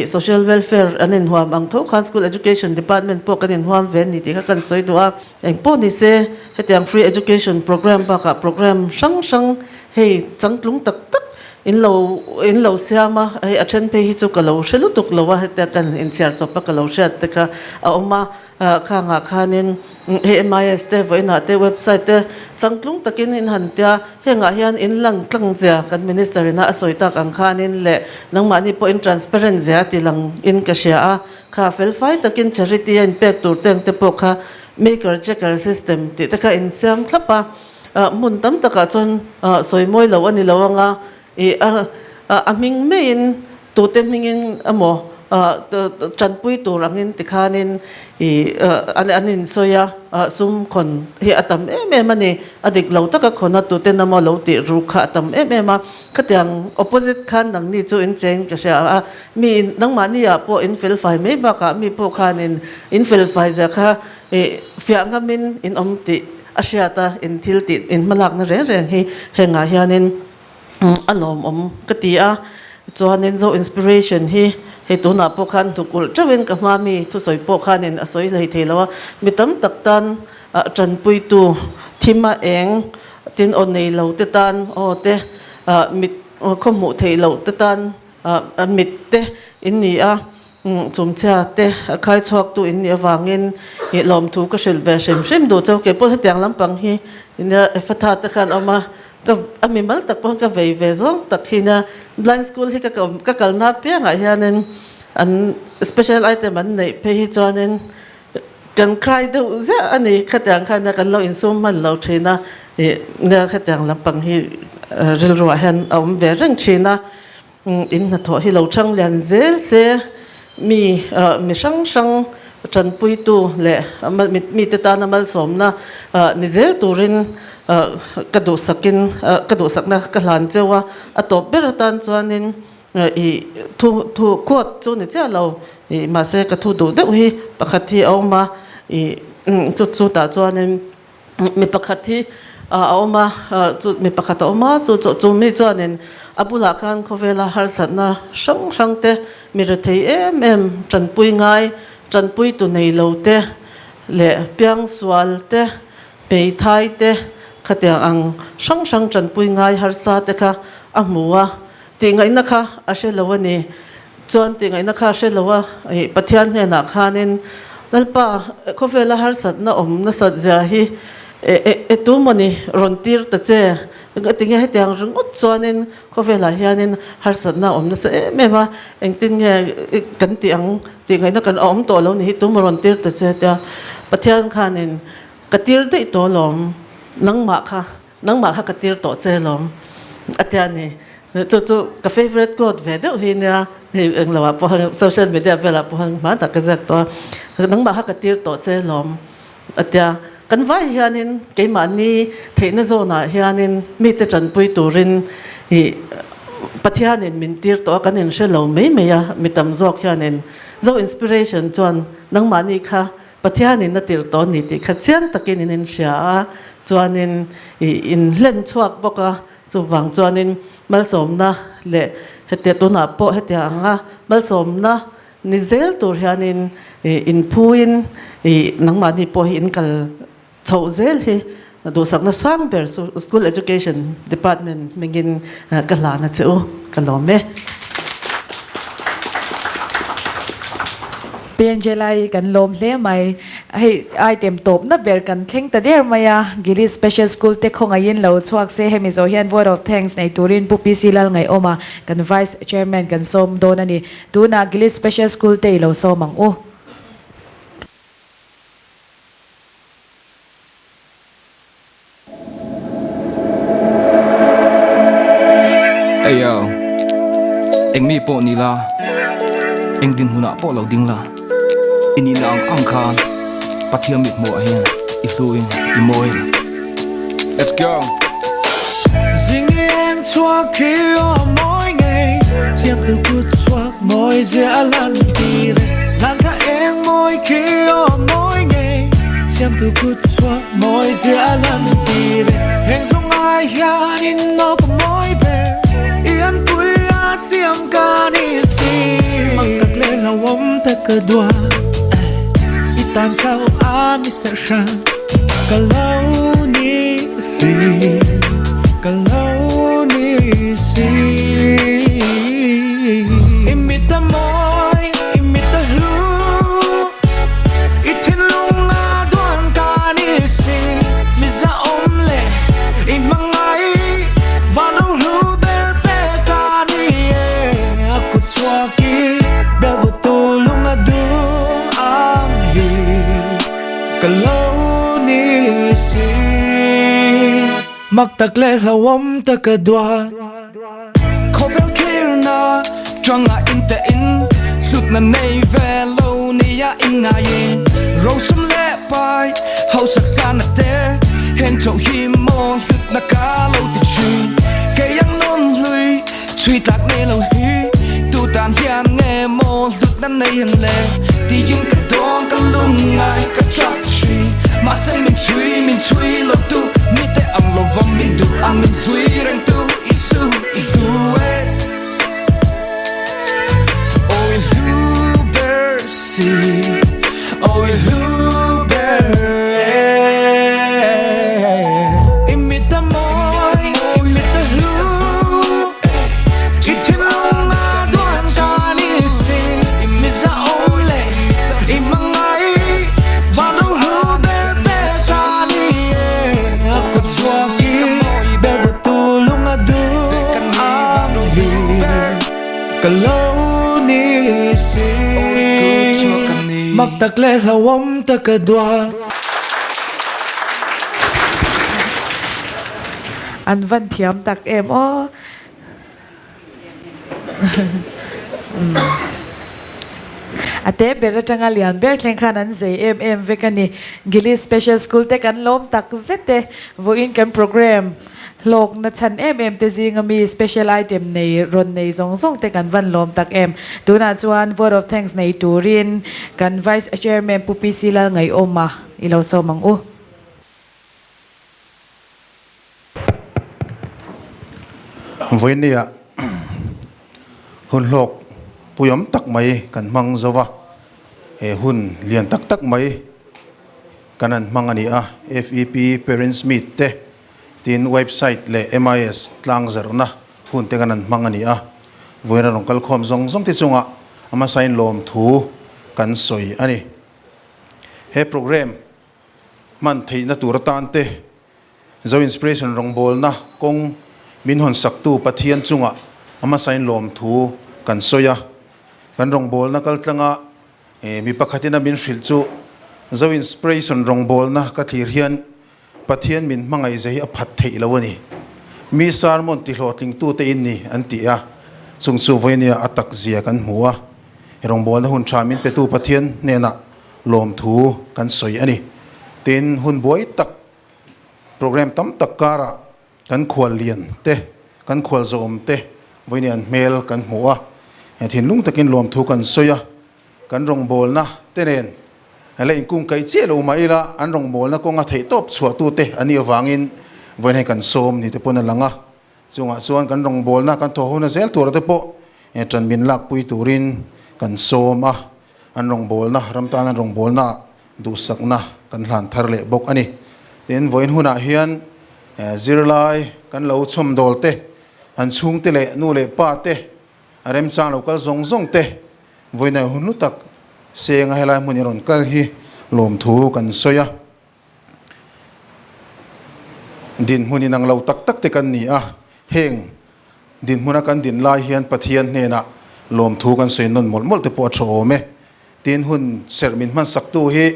social welfare an inhuam ang tho khan school education department pawh kan inhuam ve a ni tih kha kan sawi duh a. Engpawh ni se hetiang free education programme bakah programme hrang hrang hei changtlung tak tak In lo in lo siam a, hei a then phei hi chu ka lo hre lutuk lo a, hetia kan inchhiar chawp a ka lo hriat te kha a awm a, khangah khanin hei MIS te vawiinah te website te changtlung takin in han tia, hengah hian in lang tlang zia kan minister ina a sawi tak ang khanin leh nangmahni pawh in transparent zia a ti lang in ka hria a, kha felfai takin charity a inpek tur te ang te pawh kha maker checker system tih te kha in siam thlap a. Hmun tam takah chuan sawi mawi lo a ni lo ang a, ih a hming maiin tute hmingin emaw Tanpui tur angin tikhanin ih an insawi a, sum khawn hi a tam em em a ni. A dik lo taka khawn a tuten emaw lo tih ruk kha a tam em em a. Khatiang opposite khan nangni chu in cheng ka hria a, mi nangmahni ah pawh in felfai mai bakah mi pawh khanin in felfai zia kha ih fiah ngamin in awm tih a hriat a, in thil tih in hmalakna reng reng hi hengah hianin a lawmawm ka ti a, chuanin Zo Inspiration hi hei tunah pawh khan hnuk ulh teuhin ka hma mi thusawi pawh khanin a sawi hlei thei lo a, mi tam tak tan tanpuitu thim a eng tin aw nei lo te tan aw te mit khawhmuh theih loh te tan mit te in ni a. Chumchhia te a khai chhuaktu in nih avangin ih lawmthu ka hrilh ve hrim hrim duh chau kei pawh hetiang lampang hi nia Ephatha te khan awm a ka a mimal tak pawh ka vei ve zawng tak hi nia blind school hi ka ka kalna apiangah hianin an special item an neih phei hi chuanin kan cry deuh ziah a ni khatiang khan nia kan lo insum hman lo thin a ih nia khatiang lampang hi rilruah hian a awm ve reng thin a. In hnathawh hi lo chang lian zel se, mi mi hrang hrang tanpuitu leh mite tana malsawmna ni zel turin ka duhsakin ka duhsakna ka hlan cheu a, a tawp ber atan chuanin ih thu thu quote chu ni chiah lo ih mahse ka thu duh deuh hi pakhat hi a awm a ih chu chutah chuanin. Mi pakhat hi a awm a, chu mi pakhat a awm a, chu chu chu mi chuanin a bulah khan khawvela harsatna hrang hrang te, mi rethei em em tanpui ngai, tanpui tu nei lo te leh piangsual te, hmeithai te khatiang ang hrang hrang tanpui ngai harsa te kha a hmu a, tihngaihna kha a hre lo a ni. Chuan tihngaihna kha a hre lo a, ih Pathian hnenah khanin, Lalpa, khawvela harsatna awm nasat zia hi e tu mawni rawn tir ta che? Tinge hetiang ringawt chuanin khawvelah hianin harsatna awm nasa em em a, engtin nge kan tih ang tihngaihna kan awm tawh lo ni hi tu maw rawn tir ta che? Tia Pathian khanin ka tir daih tawh alawm, nangmah kha Nangmah kha ka tir tawh che lawm a tia ni. Chu chu ka favourite quote ve deuh hi nia, hei englo ah pawh social media velah pawh hma tak ka ziak tawh a, nangmah kha ka tir tawh che lawm a tia. Kan vai hianin keimahni theihna zawnah hianin mite tanpui turin ih Pathianin min tir tawh a, kan inhre lo mai mai a, mi tam zawk hianin Zo Inspiration chuan nangmahni kha Pathianin a tirh tawh ni tih kha chiang takin in inhria a, chuanin ih in hlen chhuak bawk a, chuvang chuanin malsawmna leh hetia tunah pawh hetia anga malsawmna ni zel tur hianin ih inphuin ih nangmahni pawh hi in kal chhoh zel hi duhsakna sang ber School Education Department hmingin ka hlan a che u, ka lawm e. Pi Angela-i kan lawm hle mai. Hei item tawpna ber kan thleng ta der mai a, Gili Special School te khawngaihin lo chhuak se hemi zawh hian vote of thanks nei turin Pu PC Lalngaihawma kan Vice Chairman kan sawm dawn a ni. Tunah Gili Special School te i lo sawm ang u. Ayo, eng mi pawh ni la, eng dinhmunah pawh lo ding la, i nihna ang ang khan Pathian mithmuhah hian i hluin i mawi a ni. Let's go! Zing eng chhuak khi aw mawi ngei, Siamtu kut chhuak mawi zia a lan tir e. Zan kha eng mawi khi aw mawi ngei, Siamtu kut chhuak mawi zia a lan tir e. Heng zawng ai hianin aw ka mawi ber, I anpui a siam ka ni si. Mak tak leh hlauhawm tak ka duat, I tan chauh a mi serh hran. Ka lo ni si, ka lo ni si. I mit a mawi, i mit a hlu, i thinlung a duan ka ni si. Mi zahawm leh i hmangaih, van ro hlu ber pek ka ni e. A kut chhuak i bel vawtu lung a dung ang hi. Ka lo ni si. Mak tak leh hlauhawm tak a duat. Khawvel thirna tangah in te in hlut Hlutna nei ve lo nia inngai in Rosum leh pai hausak sana te Heng tho hi maw hlutna ka lo ti thin Kei ang nun hlui chhui tlak nei lo hi Tu tan hian nge maw hlutna nei ang le Tiin ka dawn ka lungngai ka trap thin Mahse min chhui min chhui lo tu Mite ang lova min duh ang min zui reng tu Isu i hlu e. Oh i hlu ber si Oh i hlu ber e I mit a mawi i mit a hlu I thinlung a duan ka ni si I mi za awm leh i hmangai Van ro hlu ber ber ka ni e A kawt chhuak i ber va tu lung a duh ang hi Ka lo ni si Mak tak leh hlauhawm tak a duat. An van thiam tak em aw. A te ber atanga lian ber thleng khan an zei em em vek a ni. Gili Special School te kan lawm tak zet e. Vawiin kan program hlawkna chhan em em te zinga mi special item nei rawn nei zawng zawng te kan van lawm tak em. Tunah chuan vote of thanks nei turin kan Vice Chairman Pu PC Lalngaihawma i lo sawm ang u. Vawinia hun hlawk puiawm tak mai kan hmang zo va, he hun lian tak tak mai kan han hmang a ni a, FEP Parents Meet te tin website leh MIS tlang zarhna hun te kan han hmang a ni a, vawiin a rawn kalkhawm zawng zawng te chungah a hmasain lawmthu kan sawi a ni. He programme hman theihna tur atan te Zo Inspiration rawngbawlna kawng min hawn saktu Pathian chungah a hmasain lawmthu kan sawi a. Kan rawngbawlna kaltlanga mi pakhatin a min hrilh chu Zo Inspiration rawngbawlna ka thlir hian Pathian min hmangaih zia hi a phat theih lo a ni. Mi sermon tihlawhtlingtute in ni an ti a, chung chu vawinia a tak zia kan hmu a. He rawngbawlna hun tha min petu Pathian hnenah lawmthu kan sawi a ni. Tin, hun buai tak program tam tak karah kan khual lian te, kan khual zawm te vawiin an hmel kan hmu a, thinlung takin lawmthu kan sawi a, kan rawngbawlna te nen la inkung kaih chiah lo mah ila an rawngbawlna kawnga theihtawp chhuahtute an nih avangin vawiin hei kan sawm ni te pawn a lang a. Chungah chuan kan rawngbawlna kan thawh hona zel tura te pawh ṭan min lakpui turin kan sawm a, an rawngbawlna, ram tan an rawngbawlna duhsakna kan hlan thar leh bawk a ni. Tin, vawiin hunah hian zirlai kan lo chhawmdawl te, an chhungte leh nu leh pa te, a remchang lo kal zawng zawng te vawiin hun hlu tak senga helai hmun i rawn kal hi lawmthu kan sawi a. Dinhmun inang lo tak tak te kan ni a, heng dinhmuna kan din lai hian Pathian hnenah lawmthu kan sawi nawn mawlh mawlh te pawh a tha awm e. Tin, hun serh min hmansaktu hi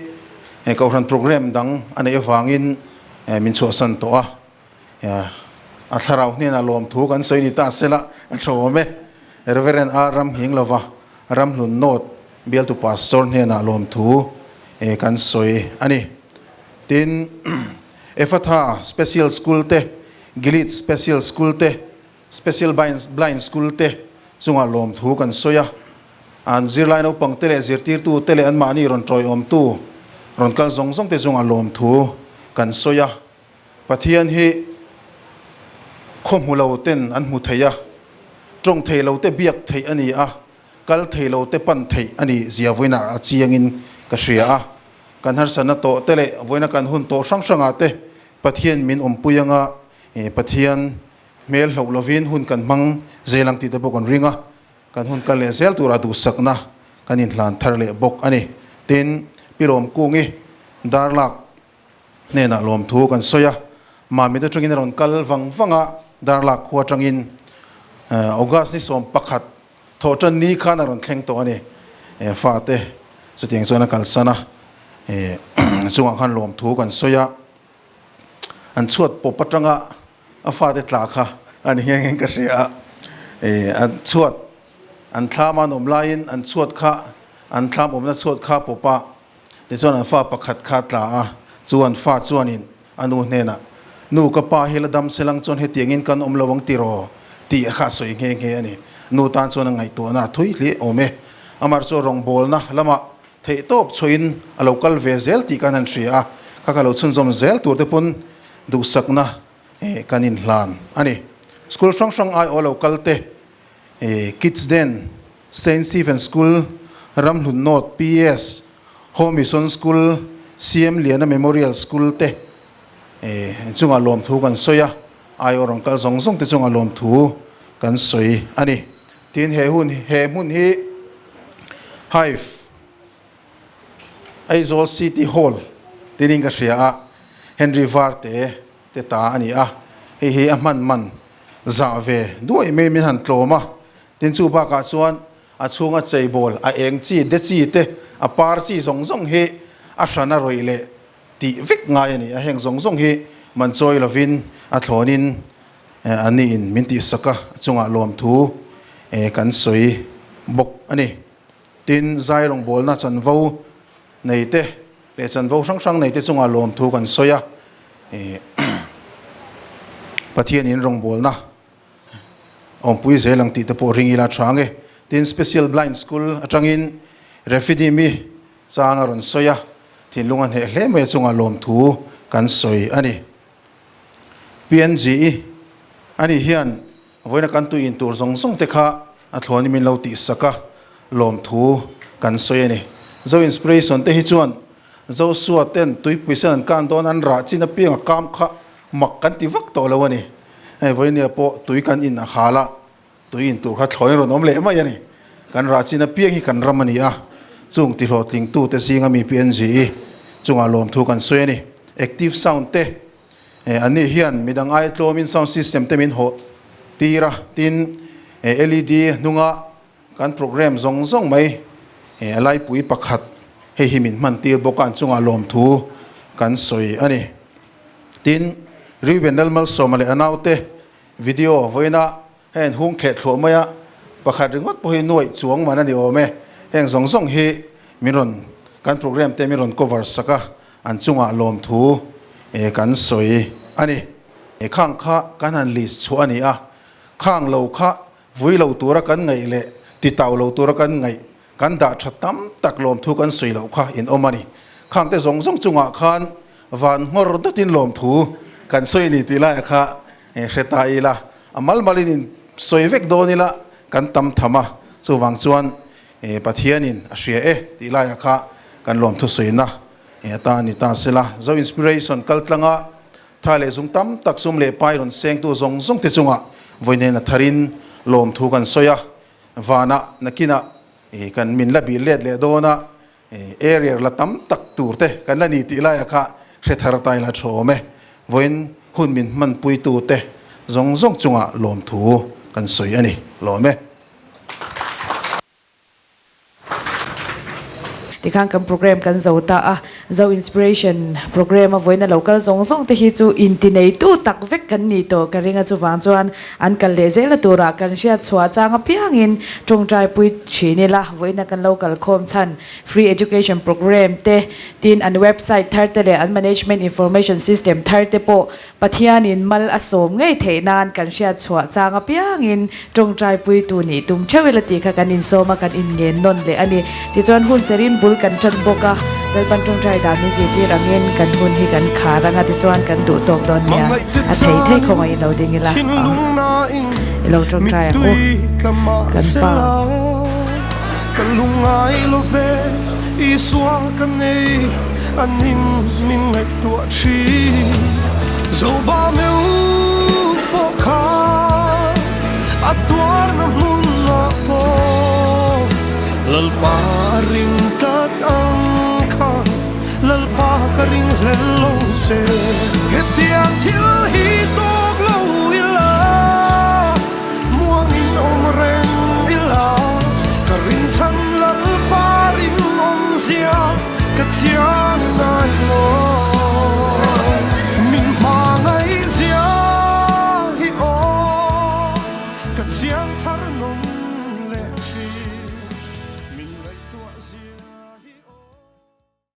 Kohhran program dang a neih avangin min chhuahsan tawh a, a thlarau hnenah lawmthu kan sawi ni ta sela a tha awm e. Reverend R. Ramhinglova Ramhlun North Bialtu Pastor hnenah lawmthu kan sawi a ni. Tin, Ephatha Special School te, Gilead Special School te, Special Blind School te chungah lawmthu kan sawi a. An zirlai naupang te leh zirtirtu te leh anmahni rawn tawiawmtu rawn kal zawng zawng te chungah lawmthu kan sawi a. Pathian hi khaw hmu lo ten an hmu thei a, tawng thei lo te biak theih a ni a, Kal thei lo te pan theih a ni zia vawiinah a chiangin ka hria a. Kan harsatna tawh te leh vawiina kan hun tawh hrang hrangah te Pathian min awmpui anga Pathian hmel hloh lovin hun kan hmang zel ang tih te pawh kan ring a. Kan hun kal leh zel turah duhsakna kan inhlan thar leh bawk a ni. Tin, Pi Lawmkungi darlak hnenah lawmthu kan sawi a, Mamit atangin a rawn kal vang vang a, Darlak khua atangin August ni 11 thawhtan ni khan a rawn thleng tawh a ni. Fate chutiang chuan a kalsan a, chungah khan lawmthu kan sawi a, an chhuat pawp atanga a fate tla kha a ni nghe nghe ka hria a, a chhuat. an thlam an awm laiin an chhuat kha an thlam awmna chhuat kha pawp a, tichuan an fa pakhat kha tla a, chu an fa chuanin a nu hnenah, Nu ka pa hi la dam selang chuan hetiangin kan awm lo ang tiraw? tih kha a sawi nghe nghe a ni. Nu tan chuan a ngaihtuahna a thui hle awm e. Amar chu rawngbawlna lamah theihtawp chhuahin a lo kal ve zel tih kan han hria a, kha ka lo chhunzawm zel tur te pawn duhsakna kan inhlan a ni. School hrang hrang aiawh lo kal te, Kids Den, Saint Stephen School, Ramhlun North PS, Home Mission School, CM Liana Memorial School te chungah lawmthu kan sawi a, aiawh rawn kal zawng zawng te chungah lawmthu kan sawi a ni. Tin, he hun he hmun hi Hive Aizawl City Hall tinin ka hria a, Henry Varte te ta a ni a, hei hi a hman man zah ve duai mai min han tlawm a, tin chu bakah chuan a chhunga cheibawl a eng chi de chi te a par chi zawng zawng hi a hran a rawih leh tih vek ngai a ni a, heng zawng zawng hi man chawi lovin a thlawnin a niin min tihsak a, a chungah lawmthu kan sawi bawk a ni. Tin, zai rawngbawlna chanvo nei te leh chanvo hrang hrang nei te chungah lawmthu kan sawi a, Pathianin rawngbawlna awmpui zel ang tih te pawh ring ila tha ang e. Tin, Special Blind School atangin Refidim i chang a rawn sawi a, thinlung a hneh hle mai a chungah lawmthu kan sawi a ni. PNG i ani hian vawiina kan tui in tur zawng zawng te kha a thlawn in min lo tihsak a, lawmthu kan sawi a ni. Zo Inspiration te hi chuan Zosua ten tuipui sen an kan dawn an rah chin apiang a kam kha mak kan ti vak tawh lo a ni. Hei vawinia pawh tui kan in a hal a, tui in tur kha thlawn rawn awm leh mai a ni. Kan rah chin apiang hi kan ram a ni a, chung ti hlawhtlingtu te zinga mi PNG i chungah lawmthu kan sawi a ni. Active sound te an nih hian midang ai tlawmin sound system te min hawh tir a, tin LED hnunga kan program zawng zawng mai a laipui pakhat hei hi min hman tir bawk a, an chungah lawmthu kan sawi a ni. Tin, Reuben Lalmalsawma leh a naute video vawiina hei an hung thleh thluah mai a, pakhat ringawt pawh hi nuaih chuang man a ni awm e. Heng zawng zawng hi min rawn kan program te min rawn cover sak a, an chungah lawmthu kan sawi a ni. Khang kha kan han list chhuah a ni a, khang lo kha Vui lo tura kan ngaih leh titau lo tura kan ngaih, kan dah tha tam tak lawmthu kan sawi loh kha in awm a ni. Khangte zawng zawng chungah khan van nghawr dawtin lawmthu kan sawi a ni tih laiah kha hre ta ila, a mal malin in sawi vek dawn ila kan tam tham a, chuvang chuan Pathianin a hria e tih laiah kha kan lawmthu sawina atan ni ta sela. Zo Inspiration kaltlanga Tha leh zung tam tak sum leh pai rawn sengtu zawng zawng te chungah vawihnena tharin lawmthu kan sawi a, vanah nakinah kan min la bil let leh dawn a, area la tam tak tur te kan la ni tih laiah kha hre thar ta ila tha awm e. Vawiin hun min hmanpuitu te zawng zawng chungah lawmthu kan sawi a ni. Lawm e. Tikhan kan program kan zo ta a, Zo Inspiration program a vawiina lo kal zawng zawng te hi chu intineitu tak vek kan ni tawh ka ring a, chuvang chuan an kal leh zel a turah kan hriat chhuah chang apiangin tawngtai pui thin ila, vawiina kan lo kal khawm chhan Free Education program te tin an website thar te leh an Management Information System thar te pawh Pathianin mal a sawm ngei theih nan kan hriat chhuah chang apiangin tawngtai puitu nih tum theuh ila tih kha kan insawm a, kan inngen nawn leh a ni. Tichuan hun serin bul kan tan bawk a, Lalpan tawngtai dan min zirtir angin kan hun hi kan khar anga tichuan kan duh tawk dawn nia. A thei thei khawngaih ilo ding ila, i lo tawngtai ang u kan pa. Isua ka nei a nin min ngaihtuah thin. Zoba meu pawh kha a tuarna hmun ah pawh Lalpa a ring tlat ang kha Lalpa ka ring hlel lo che. Hetiang thil hi tawk lo ila Muangin awm reng ila ka rinchhan Lalpa rinawm zia ka chiang ngai lo.